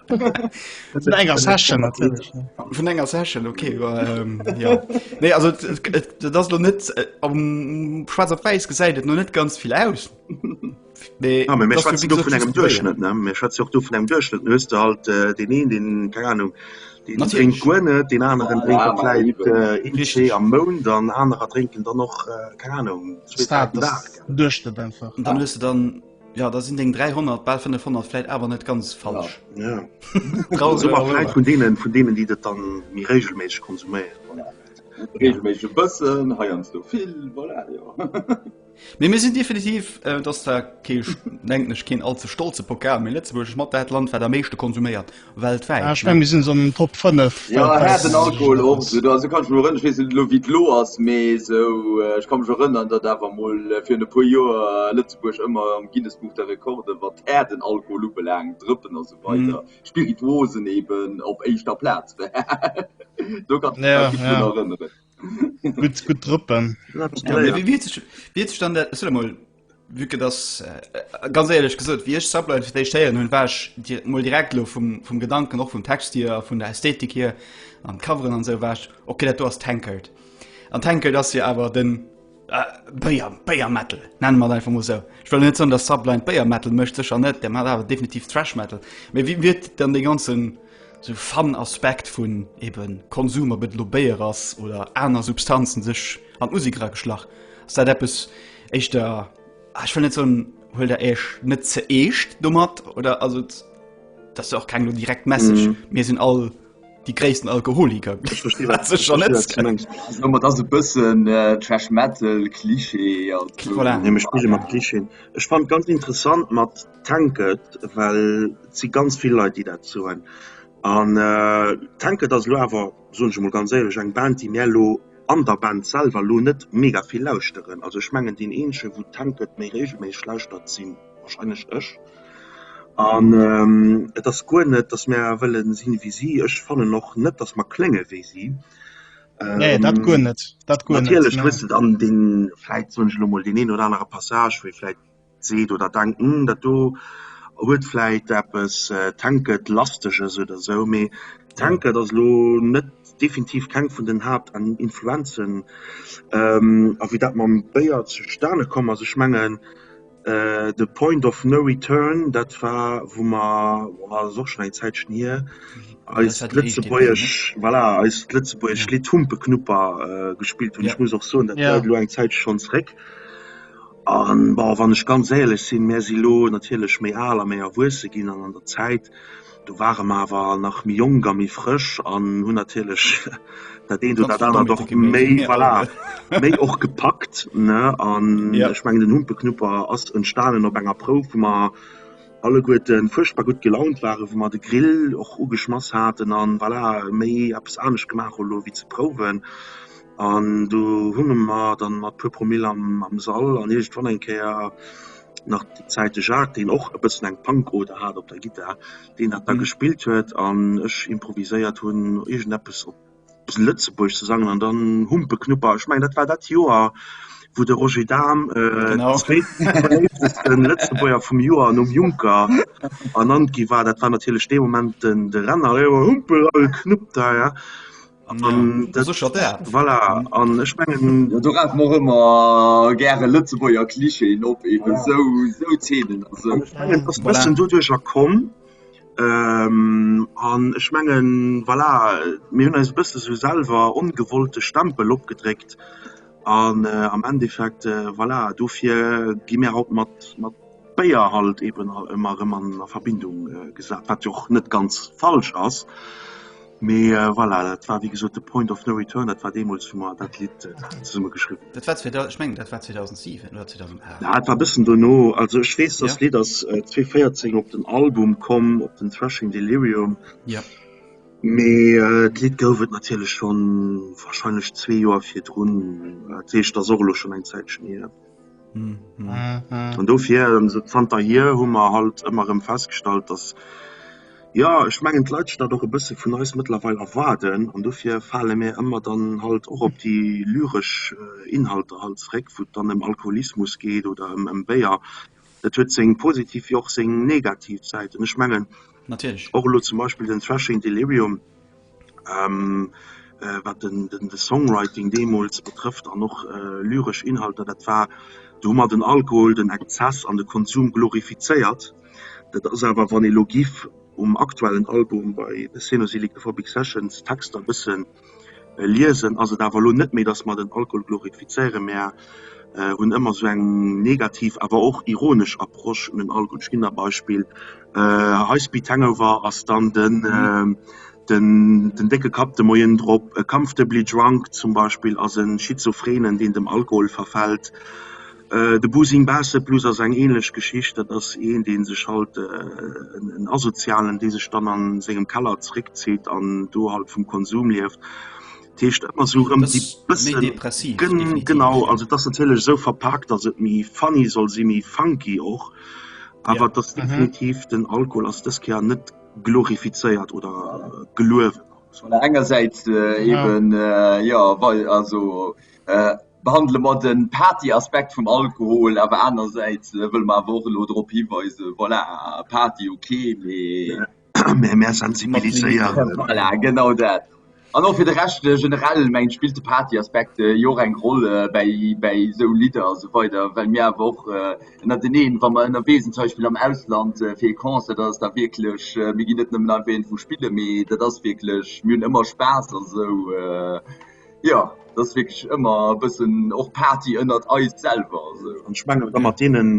Vun enger Session natierlech. Vun enger Session, okay. Ähm, ja. Nee, also dat ass lo net äh, am schwarz op wäiss gesäit et no net ganz vill aus. Nee, ah, mir schwätzen do vun engem Duerchschnëtt ne mir schwätze och do vun engem Duerchschnëtt hues du halt äh, den een den keine Ahnung den drénkt guer net den aneren drénkt da vläit äh, een zwee am Mount an anerer drénken dann och äh, keine Ahnung zwee dräi den Dag. Duerchschnëtt einfach. Dann hues du dann Ja, da sinn deng 300, bal 500 vläit awer net ganz falsch. Ja. Also ma vläit vun deenen, vun deenen, déi dat dann méi regelméisseg konsuméieren. Regelméisseg e bëssen, heiansdo vill, voilà, jo. Mee mir sinn definitiv, et ass zwar kee, denken ech, keen allze stolze Pokal, mee Lëtzebuerg ass mat dat Land, wat am meeschte konsuméiert. Weltwäit. Ah, ech meng mir sinn esou an den Top 5 Ja, weltwäit. haarden Alkohol och esou. Do also kann ech mech erënneren, ech weess net elo wéi et elo ass, mee esou ech ka mech erënnern, datt awer mol virun e puer Joer Lëtzebuerg ëmmer am Guinness-Buch der Rekorde wat haarden Alkohol ubelaangt, Drëppen a sou weider, Spirituosen eben, op éischter Plaz war. Do kann ech mech Ja, nach gutt drun ja. erënneren. Gutt, gutt Drëppen. Ja, mee wéi huet sech, wéi huet sech dann dat, soll emol, vue que dass, ganz éierlech gesot, wéi ech Sublime fir d'éischt héieren hunn, war ech di, mol direkt elo vum, vum Gedanken, och vum Text hier a vun der Ästhetik hier an d'Coveren an esou, war ech, okay, dat do ass Tankard. An Tankard ass jo awer den Béier, Béier-Metal, nenne mer et einfach mol esou. Ech wëll net soen, dass Sublime Béier-Metal mécht, sécher net, der mat awer definitiv Thrash-Metal. Mee wéi huet dann dee ganzen sou Fun-Aspekt vun eben Konsum, ob et elo Béier ass oder aner Substanzen, sech an d'Musek erageschlach? Ass dat eppes éischter, ah, ech wëll net soen, huelt der Iech net ze eescht domat oder also dat ass jo och keng lo direkt Message, mir sinn all déi gréissten Alkoholiker. Ech versti wat ech versti, wat du mengs. Also dat ass e bëssen Trash Metal Klischee. Also. Voilà. Nee, mir spille mat Klischeen. Ech fand ganz interessant mat Tankard, well et si ganz vill Leit, déi dat soen. An Tankard ass elo awer, soen ech emol ganz éierlech, eng Band, déi mär elo an der Band selwer elo net mega vill lauschteren. Also ech mengen deen eenzege wou Tankard méi regelméisseg lauschtert, sinn wahrscheinlech ech. An et ass guer net, datt mär wëlle sinn wéi si. Ech fannen och net, datt mer klénge wéi si. Nee, dat guer net. Dat guer net. Natierlech hues de dann deen, vläit soen ech elo mol, deen een oder anere Passage, wou ee vläit seet oder denkt, hm, dat do huet vläit eppes Tankard-lasteges oder esou. Mee Tankard ass elo net definitiv keng vun den Haaptinfluenzen. A wéi dat mam Béier zustane komm ass, ech mengen, The Point of No Return, dat war wou mer, boah, dat ass och schonn eng Zäitchen hier, eist lëtzebuergesch, voilà, eist lëtzebuergesch Lidd Humpeknupper gespillt hunn. Ech muss och soen, dat läit elo eng Zäitche schonn zeréck. An, bon, wann ech ganz éierlech sinn, mär si lo natierlech méi al a méi erwuesse ginn an an der Zäit, Do ware mer awer nach méi jonk a méi frësch an hunn natierlech dat eent oder dat anert och méi, voilà, méi och gepackt, ne? An ech mengen, den Humpeknupper ass entstanen op enger Prouf, wou mer alleguerte fuerchtbar gutt gelaunt waren, wou mer de Grill och ugeschmass haten an, voilà, méi eppes anescht gemaach hu lo wéi ze prouwen. An do hunge mer dann mat puer Promille am Sall an iergendwann eng Kéier nach déi Zäit de Jacques, deen och e bëssen eng Punk-Oder hat op der Gittar, deen dat da gespillt huet an ech improviséiert hunn iergendeppes op Lëtzebuergesch ze sangen an dann Humpeknupper. Ech mengen dat war dat Joer, wou de Roger Dahm zweetbeléiftesten Lëtzebuerger vum Joer nom Juncker ernannt gi war. Dat war natierlech dee Moment den de Renner, Humpeknupp da, ja. An dat, sécher dat. Voilà, an ech mengen. Jo, do rafe mer och ëmmer gäre Lëtzebuerger Klischeeën op, eben esou, esou Zeenen a sou. An ech mengen, et ass e bëssen doduercher komm. An ech mengen, voilà, mir hunn eis e bësse sou selwer ongewollt de Stempel opgedréckt. An am Endeffekt, voilà, dofir gi mir haut mat, mat Béier halt eben ëmmer erëm an a Verbindung gesat, wat jo och net ganz falsch ass. Mee voilà, dat war wéi gesot de Point of No Return, dat war deemools, wou mer dat Lidd zesumme geschriwwen hunn. Dat war 2000, ech mengen dat war 2007 oder 2008. Ja, et war e bëssen dono. Also ech weess, dass d'Lidd ass 2014 op den Album komm, op den Thrashing Delirium. Ja. Mee d'Lidd gouf et natierlech schonn warscheinlech zwee Joer virdrun. Dat heescht, et ass och elo schonn eng Zäitchen hier. An dofir, zanterhier hu mer halt ëmmer erëm festgestallt, dass, jo, ech mengen, d'Leit sech dat och e bësse vun eis mëttlerweil erwaarden. An dofir fale mir ëmmer dann halt och op déi lyresch Inhalter halt zeréck, wou et dann ëm Alkoholismus geet oder ëm Béier. Dat huet seng positiv wéi och seng negativ Säiten. Ech mengen, och elo zum Beispill den Thrashing Delirium, Wat den de Songwriting deemools betrëfft an och lyresch Inhalter, dat war, do hu mer den Alkohol, den Exzess an de Konsum glorifizéiert. Dat ass awer, wann ee lo giff um aktuellen Album bei The Cenosillicaphobic Sessions d'Texter e bësse liesen, ass et awer elo net méi, datt mer den Alkohol glorifizéieren, mä hunn ëmmer esou eng negativ, awer och ironesch Approche un den Alkohol. Ech ginn der e Beispill, High Speed Hangover ass dann den Den den décke Kapp de Moien drop, e Comfortably Drunk zum Beispill ass e Schizophrenen, deen dem Alkohol verfält. De Boozing Basset Blues ass eng ähnlech Geschicht, dat ass een, dee sech halt, en Asozialen, dee sech dann a sengem Keller zeréckzitt an do halt vum Konsum lieft. Dat heescht ëmmer esou erëm déi bëssen, genau, also et ass natierlech esou verpaakt, datt et méi funny soll sinn, méi funky och, awer et ass definitiv, den Alkohol ass dës Kéier net glorifizéiert oder geluewen. Voilà, engersäits eben, jo, wei, also behandele mer de Party-Aspekt vum Alkohol, awer anersäits wëlle mer awer och elo drop hiweisen, voilà, Party ok, mee. Mä mär sensibiliséieren. Voilà, genau dat. An och fir de Rescht generell, mengen spillt de Partyaspekt jo och eng Roll bäi bäi esou Lidder a sou weider, well mir awer och ënnerteneen, wa mer ënnerwee sinn, zum Beispill am Ausland fir ee Concert, dat ass da wierklech, mir ginn net nëmmen einfach iergendwou spillen, mee dat ass wierklech, mir hunn ëmmer Spaass a sou, jo, dat ass wierklech ëmmer e bëssen och Party ënnert eis selwer a sou. An ech mengen da mat deenen,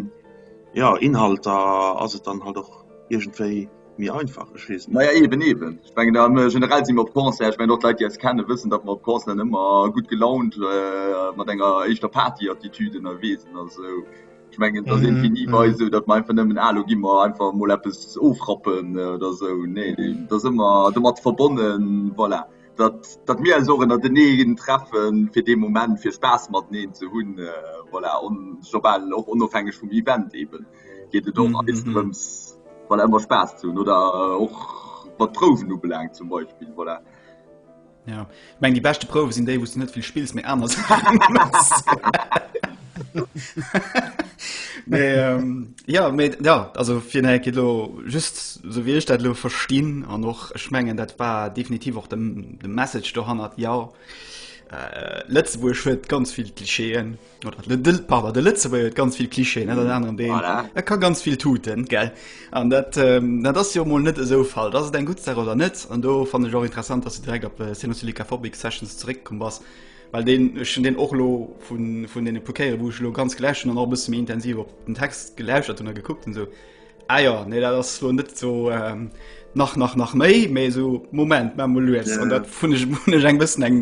jo, Inhalter ass et dann halt och iergendwéi méi einfach, ech weess net. Naja eben, eben. Ech mengen am generell si mer op Concert, ech mengen och d'Leit déi eis kennen wëssen, datt mer op Concerten ëmmer gutt gelaunt mat enger éischter Partyattitude ënnerwee sinn a sou. Ech mengen et ass iergendwéi ni bei esou, datt mer einfach nëmmen, ah lo gi mer einfach emol eppes ofrappen oder sou. Nee, et ass ëmmer domat verbonnen, voilà, datt datt mir eis och ënnerteneen treffen fir dee Moment fir Spaass mateneen ze hunn, voilà, on scho bal och onofhängeg vum Event eben. Geet et och eis drëms, voilà, ëmmer Spaass ze hunn oder och wat d'Prouwen ubelaangt zum Beispill, voilà. Ja, ech mengen déi beschte Prouwe sinn déi, wou s du net vill spills, mee aner Saachen méchs. Mee ähm, ja, mee ja, also fir nach eng Kéier elo just esou wéi ech dat elo verstinn an och ech mengen dat war definitiv och de de Message dohannert, jo, äh, Lëtzebuerg huet ganz vill Klischeeën. Oder de, pardon, de Lëtzebuerger huet ganz vill Klischeen, net an aneren Deel. Voilà. Er ka ganz vill tuten, gell? An dat, ähm, dat ass jo mol net esou fall. Ass et eng gutt Saach oder net? An do fannen ech och interessant, dass du direkt op äh, Cenosillicaphobic Sessions zeréckkomm bass, well deen, ech hunn deen och lo vun, vun deene puer Kéiere, wou ech lo ganz geläuscht hunn an och e bësse méi intensiv op den Text gelauschtert hunn a gekuckt hunn, sou, ah jo, nee, dat ass lo net sou ähm, nach, nach, nach méi, mee sou, Moment, maa mol lues. An dat hunn ech, hunn ech eng bëssen eng,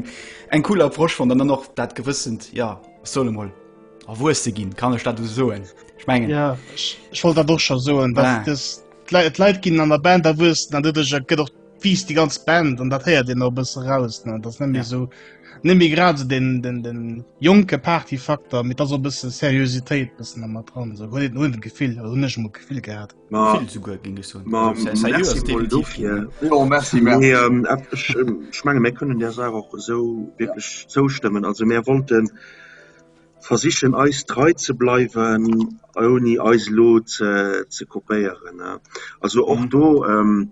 eng cool Approche fonnt an dann och dat gewëssent, ja, ech soll emol erwuesse ginn, kann ech dat esou soen? Ech mengen. Ja, ech, ech wollt dat och scho soen, dass ah. das, d'Leit ginn an der Band erwuessen an doduerch gëtt och wiisst déi ganz Band an dat héiert een och e bësse raus, ne? Dat ass net méi ja. sou net méi grad sou den, den, den jonke Partyfaktor, mee dat ass och e bësse Seriositéit bëssen da mat dran. Sou huet een hunn Gefill, also hunn ech emol Gefill gehat. Ma, Vill souguer géing ech soen. Ma, Also, seriö merci ass mol definitiv dofir. ginn. Jo, merci, merci. Mee ähm, ech, ech menge mir kënnen där Saach och esou wierklech zoustëmmen. Also mir wollten versichen eis trei ze bleiwen, ouni eis elo ze, ze kopéieren. Also och Mhm. do, ähm,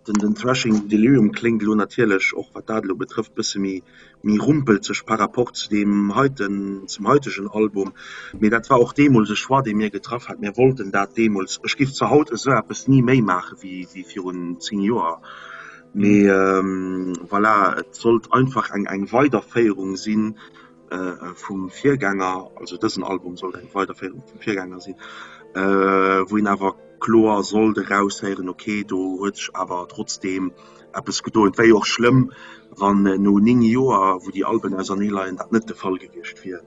den, den Thrashing Delirium kléngt elo natierlech och wat dat elo betrëfft bësse méi, méi rumpelzeg par rapport zu deem heiten, zum heitegen Album. Mee dat war och deemools e Choix, dee mir getraff haten. Mir wollten dat deemools. Ech géif zwar haut esou eppes ni méi maache wéi, wéi virun 10 Joer, mee voilà, et sollt einfach eng, eng Weiderféierung sinn vum Virgänger, also dësen Album sollt eng Weiderféierung vum Virgänger sinn, wou een awer kloer sollt eraushéieren, ok, do huet sech awer trotzdeem eppes gedoen. Et wär jo och schlëmm, wann no 9 Joer, wou déi Alben ausernee leien, dat net de Fall gewiescht wier.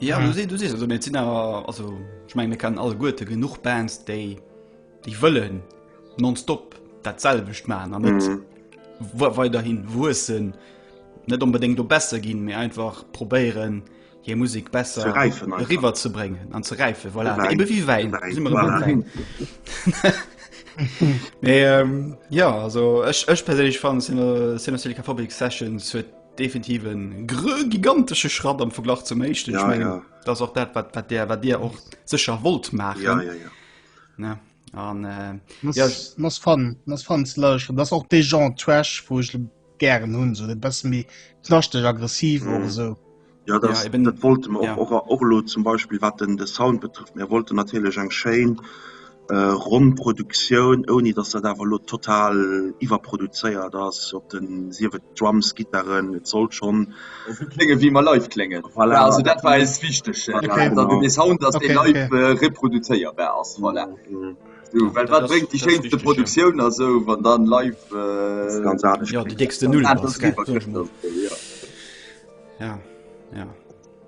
Ja, du si, du sees, also mir sinn awer, also ech mengen, mir kennen alleguerte genuch Bands, déi déi wëllen nonstop dat selwecht maachen an net weiderhin wuessen, net onbedéngt do besser ginn, mee einfach probéieren hir Musek besser Ze räifen einfach. eriwwer ze bréngen an ze räifen, voilà. De Wäin. Ebe wéi Wäin. De Wäin, Si mer erëm beim voilà. Wäin. Mee ähm, ja, also ech, ech perséinlech fannen Sino- Sinosilica Sessions huet definitiv en grö gigantesche Schratt am Verglach zum éischten. Ech Ja, mengen, ja. dat ass och dat, wat, wat der, wat dir och sécher wollt maachen. Ja, ja, ja. Ne? An äh, Das, ja, das fun, das fun ze lauschteren. Das och dee Genre Trash, wou ech gären hunn, sou de bësse méi knaschteg aggressiv och Mhm. esou. Ja, das, ja, eben, dat wollte mer ja. och, och, och elo zum Beispill wat den de Sound betrëfft. Mir wollten natierlech eng schéin äh, ronn Produktioun, ouni datt dat awer elo total iwwerproduzéiert ass, op den sief et Drums, Gittaren, et sollt schonn Esou klénge wéi mer live kléngen. Voilà. Also dat war eis wichteg, Voilà, Okay. datt genau. et ee Sound ass, dee Okay, live okay. äh, reproduzéierbar ass. Voilà. Mhm. So, well Dat wat ass- bréngt déi dat ass schéinste wichteg, ja. Produktioun a sou, wann dann live Das äh, ganz anescht Ja, déi kléngt. déckste ganz Null anders ass, gell, sag ich riwwerkënnt. mal. Ja. Ja, ja.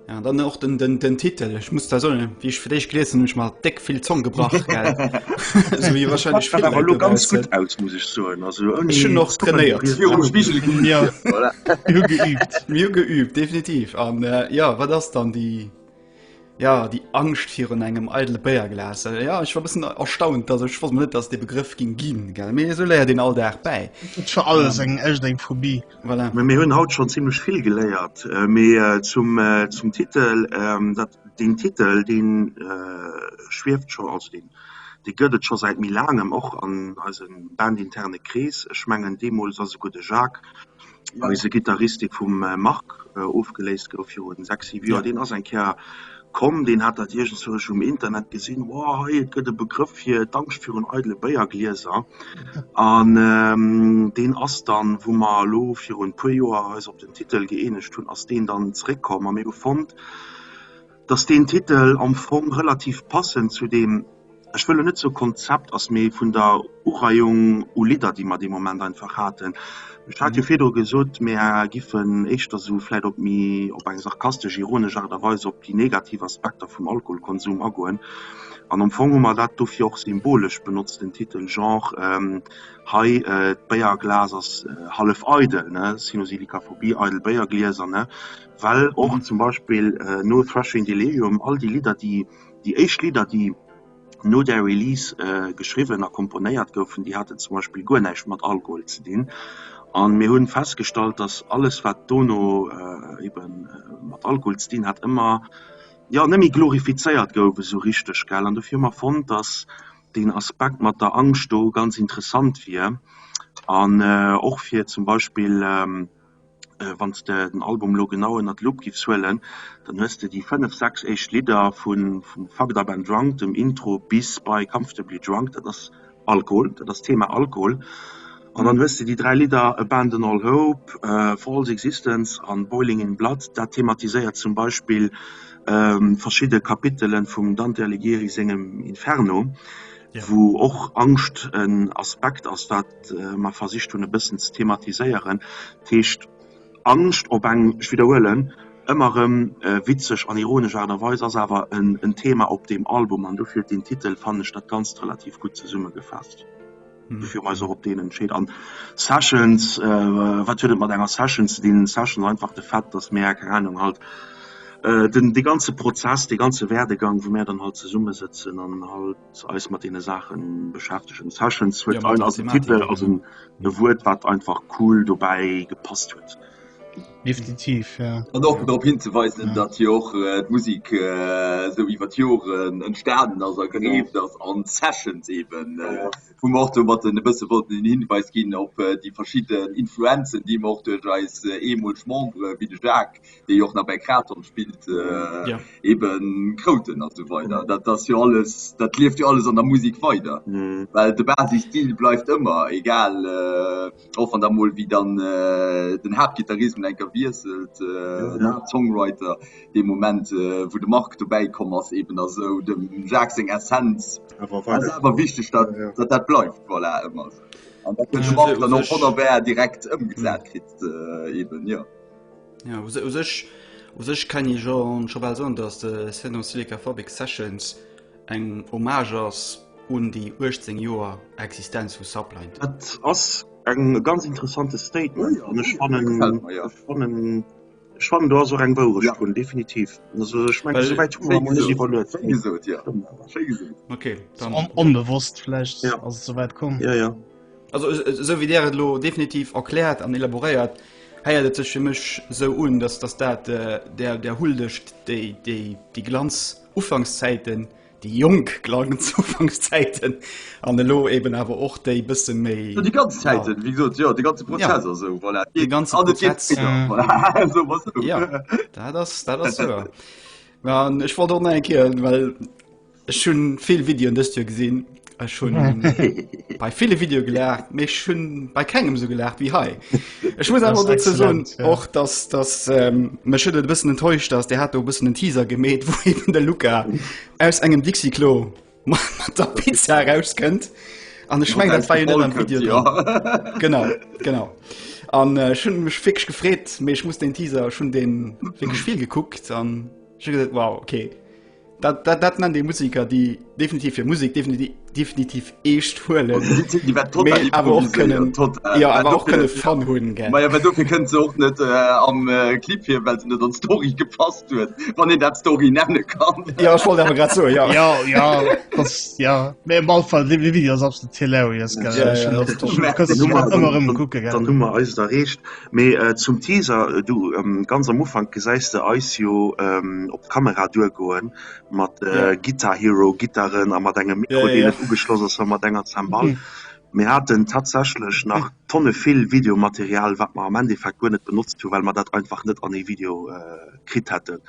Ja, dann och den, den, den Titel. Ech muss da soen, wéi ech fir d'éischt gelies hunn, hunn ech mer déck vill Zong gebrach, gell. Sou wéi wahrscheinlech Dat vill awer Leit elo ganz dobaussen. gutt aus, muss ech soen. Also Ech hunn ouni och trainiert. Virum Spigel geübt. Ja, Voilà. mir hu geübt. Mir hu geübt, definitiv. An äh, ja, wat ass dann déi. Ja, déi Angscht virun engem eidele Béierglas. Ja, ech war bëssen erstaunt, also ech wosst mol net, dass et dee Begrëff ging ginn, gell. Mee esou léiert een all Dag bäi. Et war alles eng echt eng Phobie. Voilà. Mee mir hunn haut schonn zimmlech vill geléiert. Mee zum, zum Titel, dat, deen Titel, dee schwieft scho, also deen, dee gëtt et scho säit méi laangem, och an eisem bandinterne Krees. Ech mengen, deemools ass esouguer de Jacques, Eise Gittarist, dee vum Marc ofgeléist gouf virun 6, 7 Joer, deen ass eng Kéier komm, deen hat dat iergendzwousch um Internet gesinn, Woah, hei, et gëtt e Begrëff fir d'Angscht virun eidele Béierglieser. An deen ass dann, wou mer elo virun e puer Joer eis op den Titel gëeenegt hunn, ass deen dann zeréckkomm. A mir hu fonnt, dass deen Titel am Fong relativ passend zu deem, ech wëll elo net soe Konzept ass, mee vun der Ureihung u Lidder, déi mer dee Moment einfach haten. Ech hat jo virdru gesot, mir giffen éischter esou vläicht op méi op eng sarkastesch, ironesch Aart a Weis op déi negativ Aspekter vum Alkoholkonsum agoen. An am Fong hu mer dat dofir och symbolesch benotzt, den Titel, genre hei d'Béierglas ass hallef eidel, ne, Cenosillicaphobie, eidel Béierglieser, ne. Well och zum Beispill no Thrashing Delirium all déi Lidder, déi déi éischt Lidder, déi no där Release geschriwwen a komponéiert goufen, déi haten zum Beispill guer näischt mat Alkohol ze dinn. A mir hunn festgestallt, datt alles wat dono ebe mat Alkohol ze dinn hat, ëmmer, jo, net méi glorifizéiert gouf esou richteg, gell. An dofir hu mer fonnt, datt deen Aspekt mat der Angscht do ganz interessant wier an och fir zum Beispill, Wann s de den Album elo genau ënner d'Lupp giffs huelen, dann hues de déi 5, 6 éischt Lidder vu Fucked Up and Drunk, dem Intro, bis bei Comfortably Drunk, dat ass Alkohol, dat ass d'Thema Alkohol. An dann hues de déi 3 Lidder Abandon All Hope, False Existence an Boiling in Blood, dat thematiséiert zum Beispill verschidde Kapitele vum Dante Alighieri sengem Inferno, wou och Angscht en Aspekt ass, wat mer versicht hunn e bëssen ze thematiséieren. Dat heescht, Angscht op eng, ech widderhuelen, ëmmer erëm witzeg an ironesch Aart a Weis ass awer en Thema op deem Album an dofir huet deen Titel, fannen ech, dat Ganzt relativ gutt zesummegefaasst. Dofir hu mer eis och op deen entscheet. An Sessions, wat huet et mat enger Session ze dinn? Sessions einfach de Fait, datt mir, keng Anung, halt den, dee ganze Prozess, dee ganze Werdegang, wou mär dann halt zesummesëtzen an halt, eis mat deene Saache beschäftegen. Sessions huet ja, als Titel als en e Wuert wat einfach cool dobäi gepasst huet. Definitiv ja. An och drop hinzeweisen, ja. datt jo och äh, d'Musik äh, sou iwwer d'Joren entstanen ass a gereeft ass an Sessions eben. Äh, wou mer och domat e bësse wollten en Hinweis ginn op äh, déi verschidden Influenzen, déi mer och duerch eis äh, ehemolg Membere wéi de Jacques dee jo och nach bei Kraton spillt, äh, ja. eben Krouten a sou weider. Dat ass jo alles, dat lieft jo alles an der Musik weider. Mhm. Well de Basisstil bleift ëmmer, egal äh, och wann da mol wéi dann äh, den Haaptgitarrist mol enker wiesselt, äh, den Haaptsongwriter, dee Moment äh, wou de Marc dobäi komm ass eben a sou, dem Jacques seng Essenz. Awer ass awer wichteg, dat, ja, ja. dat dat bleift, voilà, ëmmer. An dat huet de Marc dann och wonnerbar direkt ëmgesat kritt, äh, eben, ja. Ja, u sech, u sech kann ee jo scho bal soen, datt de Cenoz Silica Phobic Sessions eng Hommage ass un déi 18 Joer Existenz vu Sublight. Dat ass eng ganz interessante Statement an ech fannen, ech fannen, ech fannen do ass och eng Wourecht drun, definitiv. Also ech mengen, esouwäit hu mer emol net iwwerluet. Schéi gesot, jo. Schéi gesot. Okay, dann. Onbewosst vläicht ass et esouwäit komm. Jo, jo. Also esou wéi Där et elo definitiv erkläert an elaboréiert, héiert et sech fir mech esou un, dass dass dat där där huldegt déi déi déi Glanz Ufankszäiten, déi jonk Glanz Ufankszäiten an elo eben awer och déi bësse méi. Jo déi ganz Zäiten, wéi gesot, jo de ganze Prozess a sou, voilà. De ganze Prozess. Voilà, soe mer sou. Jo, dat ass dat ass wouer. An ech wollt och nach eng Kéier, well Ech hunn vill Videoen dëst Joer gesinn. Ech hunn bei ville Videoe gelaacht, mee ech hunn bei kengem sou gelaacht wéi hei. Ech muss awer dozou soen och, dass dass ähm, mech huet et e bëssen enttäuscht, dass Dir hat do e bëssen en Teaser gemeet, wou eben de Luca aus engem Dixi-Klo mat der Pizza erauskënnt. An ech meng, dat war jo net am Video dran. Genau, genau. An äh, ech hunn mech wierklech gefreet, mee ech muss den Teaser, ech hunn deen wierklech vill gekuckt an ech hu gesot, wow, okay. Dat, dat, dat nennt ee Musiker, déi definitiv fir Musik definitiv. definitiv eescht huelen. Déi war total Mee awer och kënnen, total. ja, awer och kënne Fun hunn, gell. Maja, well dofir kënnt se och net am Clip vir, well se net an d'Story gepasst huet, wann een dat Story nenne kann. Ja, ech wollt awer grad soen, ja. Ja, ja, das, ja. Mee am alle Fall, de Video ass absolut hilarious, gell. Ja, ja, das ist top. Kannst du Dann ëmmer erëm kucken, gell. Dann hu mer eis et erreecht. Mee zum Teaser, du, ganz am Ufank gesäis de eis jo op d'Kamera duergoen mat Guitar Hero Gittaren a mat engem Mikro, deen net ugeschloss ass, a mat enger Zemball. Mir haten tatsächlech nach Tonne vill Videomaterial, wat mer am Endeffekt guer net benotzt hunn, well mer dat einfach net an ee Video kritt hätten.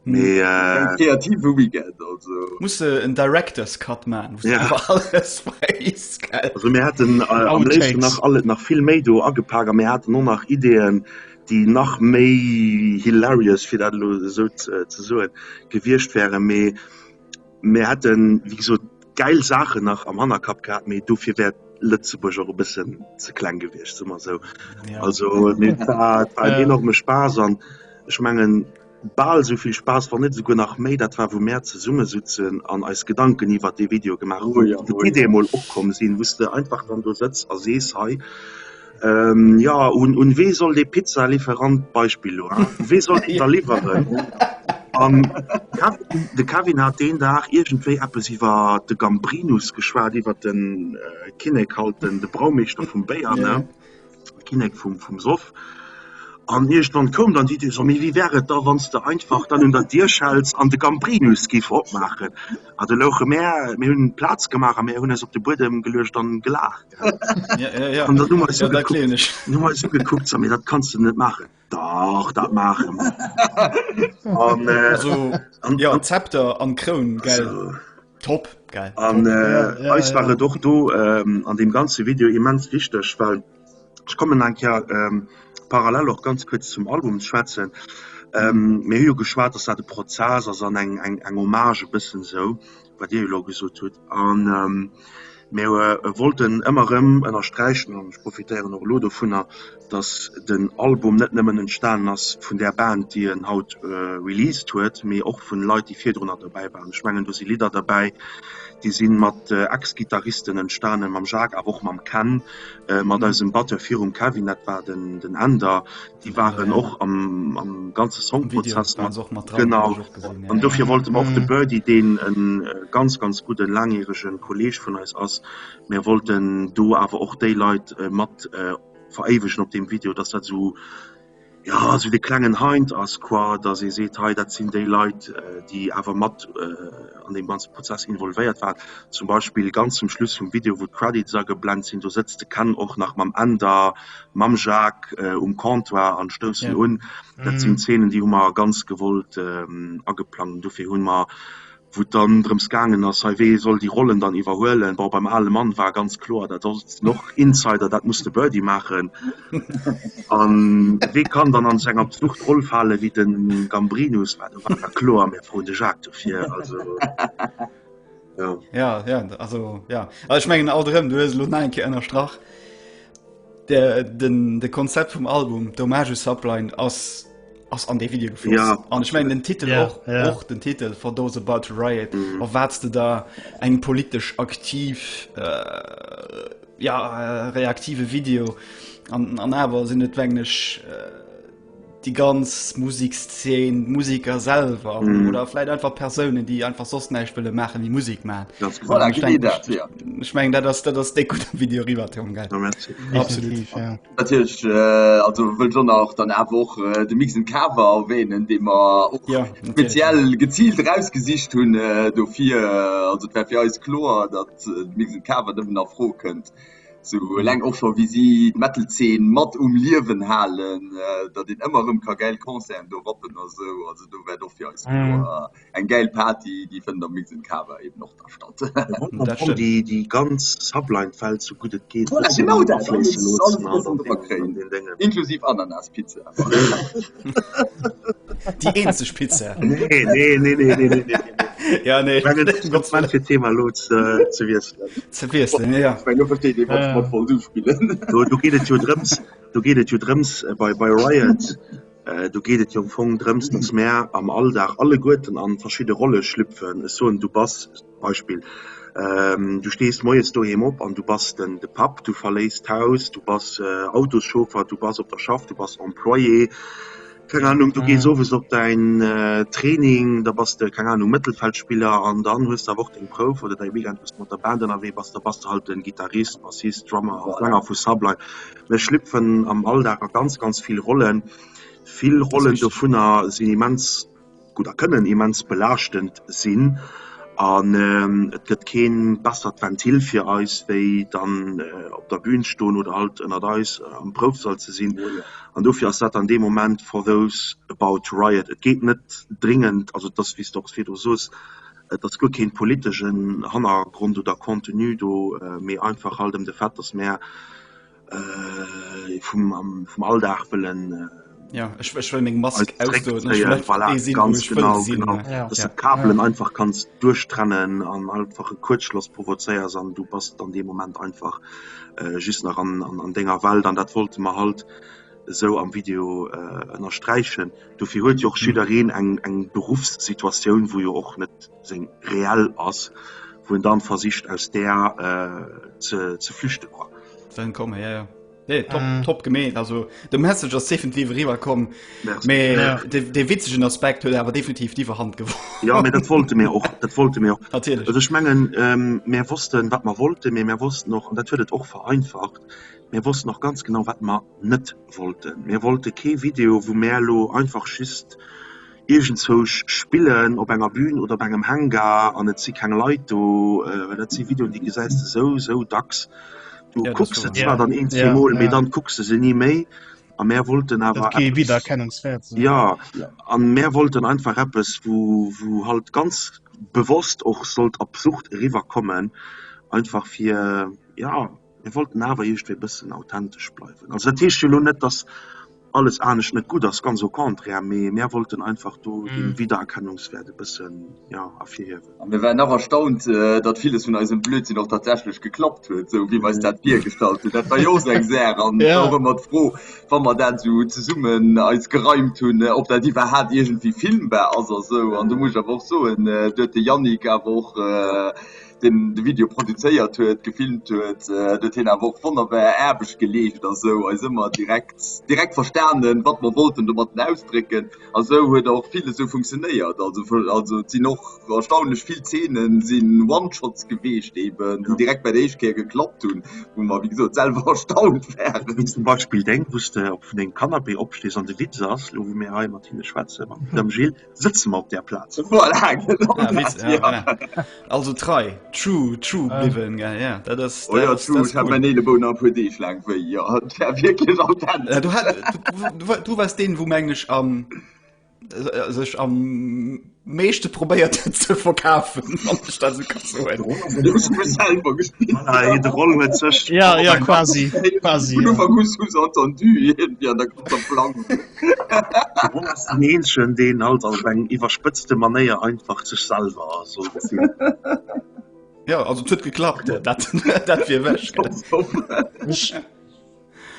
Mee E kreative Weekend also. Muss de en Director's Cut man, wou s de einfach alles weess, gell? Also mir hätten am léifsten nach alles, nach vill méi do agepak a mir haten och nach Ideeën, déi nach méi hilarious, fir dat elo esou ze soen, gewiescht wären. Mee mir hätten, wéi gesot, gäil Saachen nach am Hannerkapp gehat, mee dofir wär Lëtzebuerg och e bëssen ze kleng gewiescht, soe mer esou. Also mee et war, et war en enorme Spaass an ech mengen, bal esou vill Spaass, wann net esouguer nach méi, dat war wou mär zesumme sutzen an eis Gedanken iwwert dee Video gemaach hunn, Oh ja, wou oh ja. d'Idee emol opkomm sinn, wou s de einfach dann do sëtz a sees, hei, jo, un un wee soll dee Pizzalieferant, Beispill elo, hein, u wee soll deen da liwweren? An Kevin, de Kevin hat deen Dag iergendwéi eppes iwwer de Gambrinus geschwat, iwwer de Kinnek halt, den de Braumeeschter vum Béier, ne? Kinnek vum, vum Soff. An iergendwann koum dann d'Idee, so, mee wéi wär et da, wann s de einfach dann un der Dier schells an de Gambrinus giff opmaachen? A du louche mär, mir hunn Plaz gemaach a mär hunn eis op de Buedem geluecht an gelaacht. Ja, ja, ja. An dann hu mer eis Ja, dat ugekuckt, gleewen ech. hu mer eis ugekuckt, so, mee dat kanns de net maachen. Dach, dat maache mer. An, äh, Also, an, ja, an, Zepter an Kroun, gell. also, Top, gell. An Top. äh, Ja, ja, eis war ja. et och do ähm, an deem ganze Video immens wichteg, well ech kommen eng Kéier ähm, parallel och ganz kuerz zum Album ze schwätzen. Ähm, mir hu jo geschwat, dass dat e Prozess ass an eng, eng, eng Hommage e bëssen esou, wat Dir jo elo gesot hutt. An ähm, mir wollten ëmmer erëm ënnersträichen, an ech profitéieren och elo dovunner, dass den Album net nëmmen entstanen ass vun där Band, déi en haut released huet, mee och vun Leit, déi virdrunner dobäi waren. Ech mengen, do si Lidder derbäi, déi si mat Ex-Gittaristen entstanen, mam Jacques, awer och mam Ken, mat eisem Batteur virum Kevin, dat war den Änder. Déi waren och am ganze Songprozess mat dran. Genau. An dofir wollte mer och de Birdie, deen e ganz, ganz gudden, laangjärege Kolleeg vun eis ass, mir wollten do awer och déi Leit mat veréiwegen op deem Video, dass dat esou, jo, esou de klengen Heint ass, quoi, dass ee seet, hei, dat sinn déi Leit, déi awer mat an deem ganze Prozess involvéiert waren. Zum Beispill ganz zum Schluss vum Video, wou d'Credits ageblent sinn, do sëtzt de Ken och nach mam Änder, mam Jacques um Comptoir an stoussen un. Dat sinn Zeenen, déi hu mer ganz gewollt ageplangt. Dofir hu mer, wou et dann drëms gaangen ass, hei wee soll déi Rollen dann iwwerhuelen, bon beim ale Mann war ganz kloer, dat ass och Insider, dat muss de Birdie maachen. An wee kann dann an esou eng absurd Roll fale wéi de Gambrinus, war do war kloer, mir froen de Jacques dofir. Also ja. Ja, ja, also ja. Also ech mengen alt erëm, du hues elo nach eng Kéier ënnerstrach, de, den, de Konzept vum Album, d'Hommage u Sublime ass, ass an dee Video gefloss. Ja. An ech mengen den Titel Ja, och, ja. och den Titel For Those About to Riot, Mhm. erwaarts de da eng politesch aktiv, äh, ja, reaktive Video. An, an awer sinn et mengen ech, äh, déi ganz Musikszeen, d'Musiker selwer mm. oder vläit einfach Persounen, déi einfach soss näischt wëlle maachen wéi Musik maachen. Voilà, ich dat, ja. Ich meng dat ass dat ass déi gutt am Video riwwerkomm gell. Ja, merci. Absolut. Ja. Natierlech äh, also wëll schon auch dann awer och äh, de Mix and Cover erwähnen, dee mer och Ja, speziell gezielt rausgesicht hunn äh, dofir äh, also et war fir eis kloer, datt äh, de Mix and Cover nëmmen a Fro kënnt. Sou eleng och scho wéi si d'Metal-Zeen mat um Liewen halen, datt een ëmmer erëm ka gäil Concerten do rappen a sou. Also do wäert och fir eis kloer eng gäil Party, déi fënnt am Mix and Cava eben och da statt. Mir wollten am Fong déi, déi ganz Sublime-Welt sou gutt et geet Voilà, bëssen genau dat, afléisse alles, loossen alles an bëssen an dra deem, an kréien, deem Déngen. inklusiv Ananaspizza. Déi eenzeg Pizza. Nee, nee, nee, nee, nee, nee, nee, nee. Ja, nee. Ech mengen, et ass Gott Moment fir d'Thema elo ze, ze wiesselen. Ze wiesselen, ja. Ech mengen, do versteet ee wat ech mat wollt uspillen. Do, do geet et jo drëms, do geet et jo drëms äh, bei, bei Riot, äh, do geet et jo am Fong drëms, datt mär am Alldag alleguerten an verschidde Rolle schlüpfen. Ech soen, du bass, Beispill. Du stees moies doheem op an du bass den de Papp, du verléiss d'Haus, du bass Autoschauffer, du bass op der Schaff, du bass Employé, keng Ahnung, du gees owes op däin Training, da bass de, keng Ahnung, Mëttelfeldspiller an dann hues de awer och deng Prouf oder däi Weekend, wou s de mat der Band ënnerwee bass, da bass de halt de Gittarist, Bassist, Drummer a Sänger vu Sublime. Mir schlüpfen am Alldag a ganz, ganz vill Rollen. Vill Rollen dovunner sinn immens gutt a kënnen immens belaaschtend sinn an et gëtt kee bessert Ventil fir eis wéi dann op der Bühn stoen oder halt ënnert eis am Proufsall ze sinn an dofir ass dat an deem Moment for those about to riot. Et geet net dringend, also et ass wéi s de och virdru sos, et ass guer keen politeschen Hannergrond oder Contenu do, mee einfach halt ëm de Fait, datt mär vum am vum Alldag wëllen ja ech ech wëll meng Mask ausdoen voilà, ganz genau, genau. Ja. Dass ja. du Kabelen ja. einfach kannst duerchtrennen an einfach e Kuerzschloss provozéiers an du bass dann dee Moment einfach äh, just nach an, an, an denger Welt an dat wollte mer halt esou am Video äh, ënnersträichen. Dofir huet jo och jiddereen eng eng Beruffssituatioun, wou jo och net seng reell ass, wou en dann versicht aus där äh, ze, ze flüchte quoi. Dann kommen, ja, ja. Nee, top, mm. top gemeet also de Message ass definitiv riwer komm mee ja. de, de witzegen Aspekt huet awer definitiv d'Iwwerhand gewonnen. Ja mee dat wollte mir och dat wollte mir och Natierlech. Also ech mengen ähm, mir wossten wat mer wollten, mee mir wossten och an dat huet et och vereinfacht, mir wossten och ganz genau wat mer net wollten. Mir wollte kee Video wou mär elo einfach just iergendzousch spillen op enger Bühn oder op engem Hangar an et si keng Leit do, well dat si Videoen, déi gesäis de sou, sou dacks. Du Ja, dat kucks ass se wouer. zwar dann een, zwee Ja, Mol, mee ja. dann kucks de se ni méi. A mär wollten Dat awer huet kee eppes, Wiedererkennungswäert. So. jo, an mär wollten einfach eppes, wou, wou halt ganz bewosst och sollt absurd eriwwerkommen, einfach fir, jo, mir wollten awer iergendwéi e bëssen authentesch bleiwen. Also dat heescht jo elo net, dass alles anescht net gutt ass, ganz au contraire, mee mär wollten einfach do den Wiedererkennungswäert e bëssen, jo, ervirhiewen. A mir waren nach erstaunt, datt villes vun eisem Blödsinn och tatsächlech geklappt huet, esou wéi mer eis dat virgestallt hunn. Dat war jo och esou eng Saach an et war och ëmmer d'Fro, wa mer dat esou zesummen eis gereimt hunn, ob dat iwwerhaapt iergendwéi filmbar ass a sou. An do muss ech awer och soen, do huet de Yannick awer och, deen de Video produzéiert huet, gefilmt huet, huet hien awer och wonnerbar Aarbecht geleescht a sou eis ëmmer direkt direkt verstanen, wat mer wollten domatten ausdrécken. A sou huet och villes sou funktionéiert. Also also et sinn och erstaunlech vill Zeenen sinn One-Shots geweecht eben, déi direkt bei der éischt Kéier geklappt hunn, wou mer wéi gesot selwer erstaunt waren. Wéi zum Beispill deng, wou s de op vun dengem Canapé opstees an de Witz ass, lo wou mir hei mat hinne schwätzen, mam dem Gilles, Sëtze mer op där Plaz. Voilà, genau ah, dat, ja, ja. Voilà. Also trei, true, true ah. bliwwen, ja, ja. Dat ass, oh, ja, true. Das ich hab mein Eeleboun nach e puer Deeg laang wéi, ja. Dat war wierklech authentesch. Ja, du, hat, du, du, du warst deen, wou meng am sech am meeschte probéiert huet ze verkafen, wann ech dat sou ka soen. Selber gespielt. Voilà, de Roll huet sech Ja, ja, quasi, quasi. Vun Ja. Ufank u sous-entendu irgendwie an der ganzer Planung. De Roll ass den eenzegen, deen halt op eng iwwerspëtzte Manéier einfach sech selwer sollt sinn. Ja, also et huet geklappt, dat, dat wier wech. Ech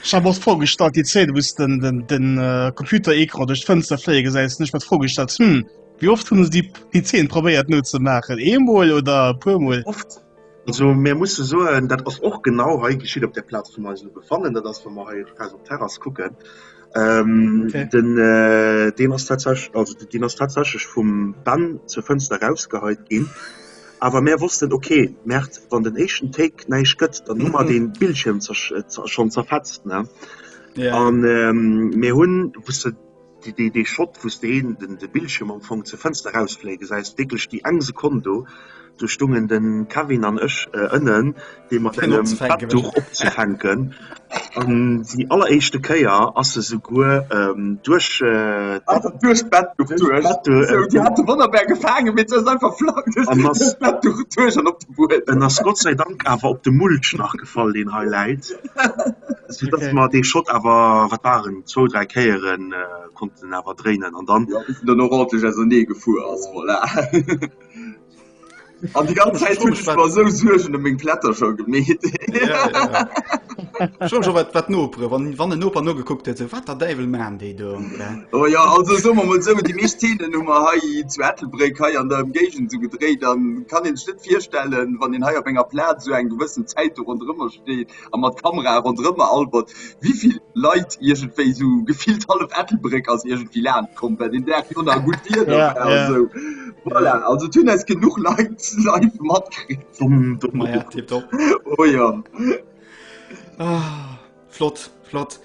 ech hab och d'Fro gestallt, déi Zeen, wou s den, den, den äh, Computerecran duerch d'Fënster fléie gesäis, hunn ech mer d'Fro gestallt, hm, wéi oft hunn se déi, déi Zeen probéiert nozemaachen? Eemol oder e puermol? Oft. Also mir musse soen, dat ass och genau hei geschitt op där Plaz, wou mer eis elo befannen. Dat ass, wa mer hei eraus op d'Terrass kucken. Ähm, Okay. den, äh, deen ass tatsächlech, also deen ass tatsächlech vum Ben zur Fënster erausgeheit ginn. Awer mär wossten, okay, Merd, wann den éischten Take näischt gëtt, dann hu mer dee Bildschierm zersch schonn zerfetzt, ne? Ja. An ähm, mir hunn, wou s de dee, dee Shot, wou s de een, den, de Bildschierm am Fong zur Fënster erausfléie gesäis, wierklech déi eng Sekonn do, do stungen de Kevin an ech ënnen, dee mat Den engem opzefänken, Bettduch opzefänken. An déi alleréischte Kéier ass e souguer duerch Einfach duerch d'Bettduch duerch. d'Bettduch. Sou, déi hate wonnerbar gefaangen, mee se ass einfach flank duerch An ass, d'Bettduch duerch an op de Buedem. en ass Gott sei Dank awer op de Mulch nach gefall, deen hei läit, soudass Okay. mer dee Shot awer, wat war en, zwou, dräi Kéiere konnten awer dréinen. An dann. Jo, bis en dann och ordentlech ausernee gefuer ass, voilà. An déi ganz Zäit hunn ech mer esou Suergen ëm meng Kletterschoul gemeet. Ja, ja. Schon schon wat wat Nopere wann wann den Noper nogekuckt huet, sou wat der Däiwel maan déi do? Oh ja, also soe mer mol sou, déi meescht Zeenen hu mer hei zu Ettelbréck hei an der Ëmgéigend sou gedréit an kann een sech net virstellen, wann een hei op enger Plaz sou eng gewëssen Zäit do ronderëmmer steet a mat Kamerae ronderëmmer albert, wéivill Leit iergendwéi sou gefillt hallef Ettelbréck ass iergendwéi laanscht komm, well deen Dag jo nach gutt Wieder Ja, war a ja. sou. Voilà, also et hunn eis genuch Leit live matkritt. Dumm, dumm Maja, nogekuckt. tipptopp. Oh ja. Ah, flott, flott.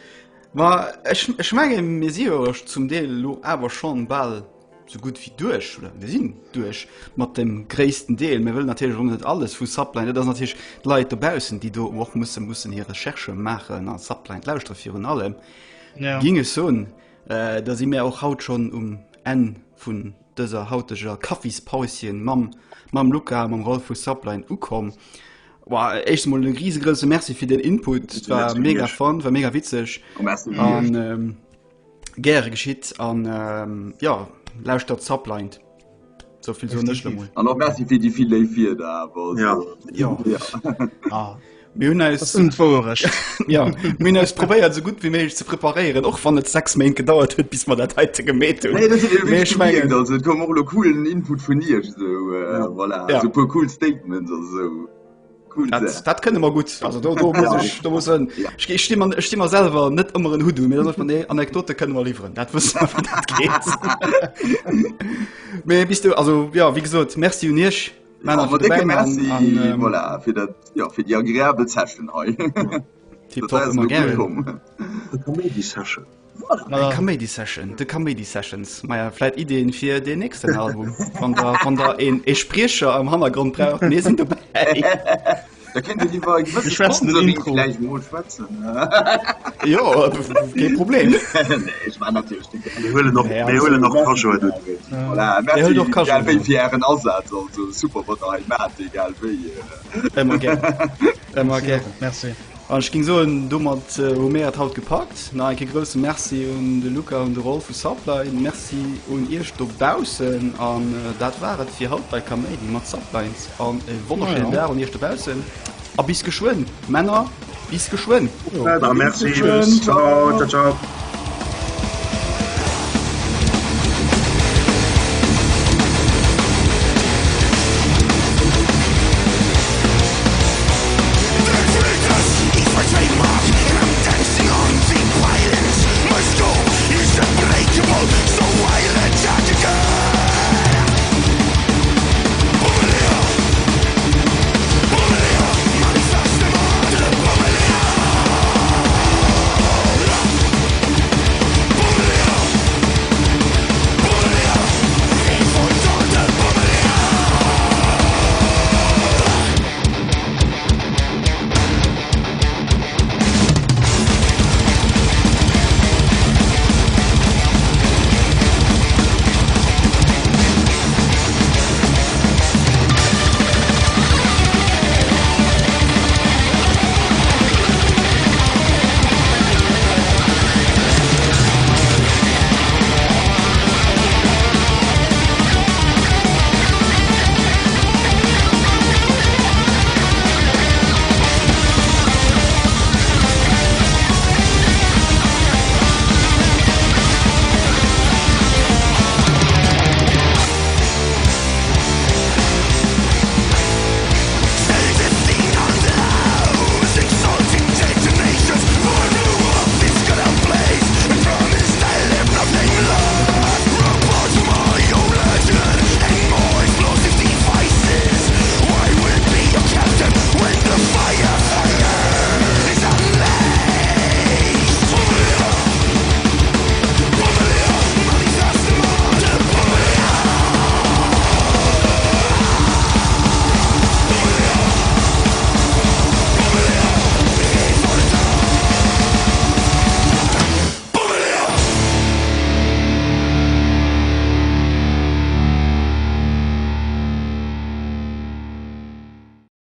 Ma ech, ech menge mir si jo zum Deel elo awer schonn bal sou gutt wéi duerch, oder mir sinn duerch mat dem gréissten Deel. Mir wëllen natierlech och net alles vu Subline. Dat ass natierlech d'Leit dobaussen, déi do och musse mussen hir Recherchë maachen a Subline lauschtere virun allem. Ja. Ging ech soen, äh, da si mir och haut schonn um Enn vun dëser hauteger Kaffispäuschen mam, mam Luca, mam Rolf vu Subline ukomm. Wow, éischt emol e risegrouse Merci fir den Input. Et war Merci mega iech. fun, war mega witzeg. Merci An iech. ähm, gäre geschitt an ähm, ja, lauschtert Subline. So vill soen ech lo Definitiv. mol. An och merci fir déi vill léif Wierder awer. Ja. Also, Ja. ja. Ah, Mir hunn das eis sind d'Wouerecht. ja, mir hunn eis probéiert, sou gutt wéi méiglech ze preparéieren, och wann et 6 Méint gedauert huet, bis mer dat heite gemeet hunn. Nee, dat huet ee Mee wierklech ech mengen, gemierkt. Also, et koum och elo coolen Input vun iech, sou, äh, Ja. voilà, ja. sou e puer cool Statements a sou. Cool Dat, Saach. dat kënne mer gutt. Also do, do muss Ja. ech, do muss en, Ja. ech, ech sti mer, ech sti mer selwer net ëmmer en Hutt un, mee dat ass, nee, Anekdote kënne mer liwweren. Dat wësse mer, wéi dat geet. Mee bis du, also ja, wéi gesot, Merci un iech Ja, Männer ma fir décke dobäi man Merci, an ähm, voilà, fir dat, ja, fir déi agreabel Session hei. Dat tipptopp, ass ëmmer elo gutt gären. komm. The Comedy Session. Eng Voilà. Kaméidi Session, de Kaméidi Sessions. Maja, vläit Ideen fir deen nächsten Album. Wann der, wann der een, ee Spriecher am Hannergrond braucht, mir sinn dobäi. Da kéint Dir iwwer e Wir gewësse schwätzen den Sponsoring Intro. vläicht mol schwätzen. Jo, kee Problem. Nee, ech war natierlech de Mir huelen och, Nee, mir also, huelen och Merci, Cajoen un. David. Voilà, Dir merci, huelt och egal Cajoen wéi un. fir Ären Asaz. Also super, wat Der hei maacht, egal wéi. Ëmmer gär. Ëmmer Merci gär. och. Merci. An ech ging soen, domat hu mir et haut gepackt. Nach eng Kéier grousse Merci un de Luca an de Rolf vu Subline. Merci un iech dobaussen. An dat war et fir haut bei Kaméidi mat Sublines. An e wonnerschéinen Dag un iech dobaussen. A bis geschwënn, Männer, bis geschwënn. A merci. Bis geschwënn. Ciao, ciao, ciao.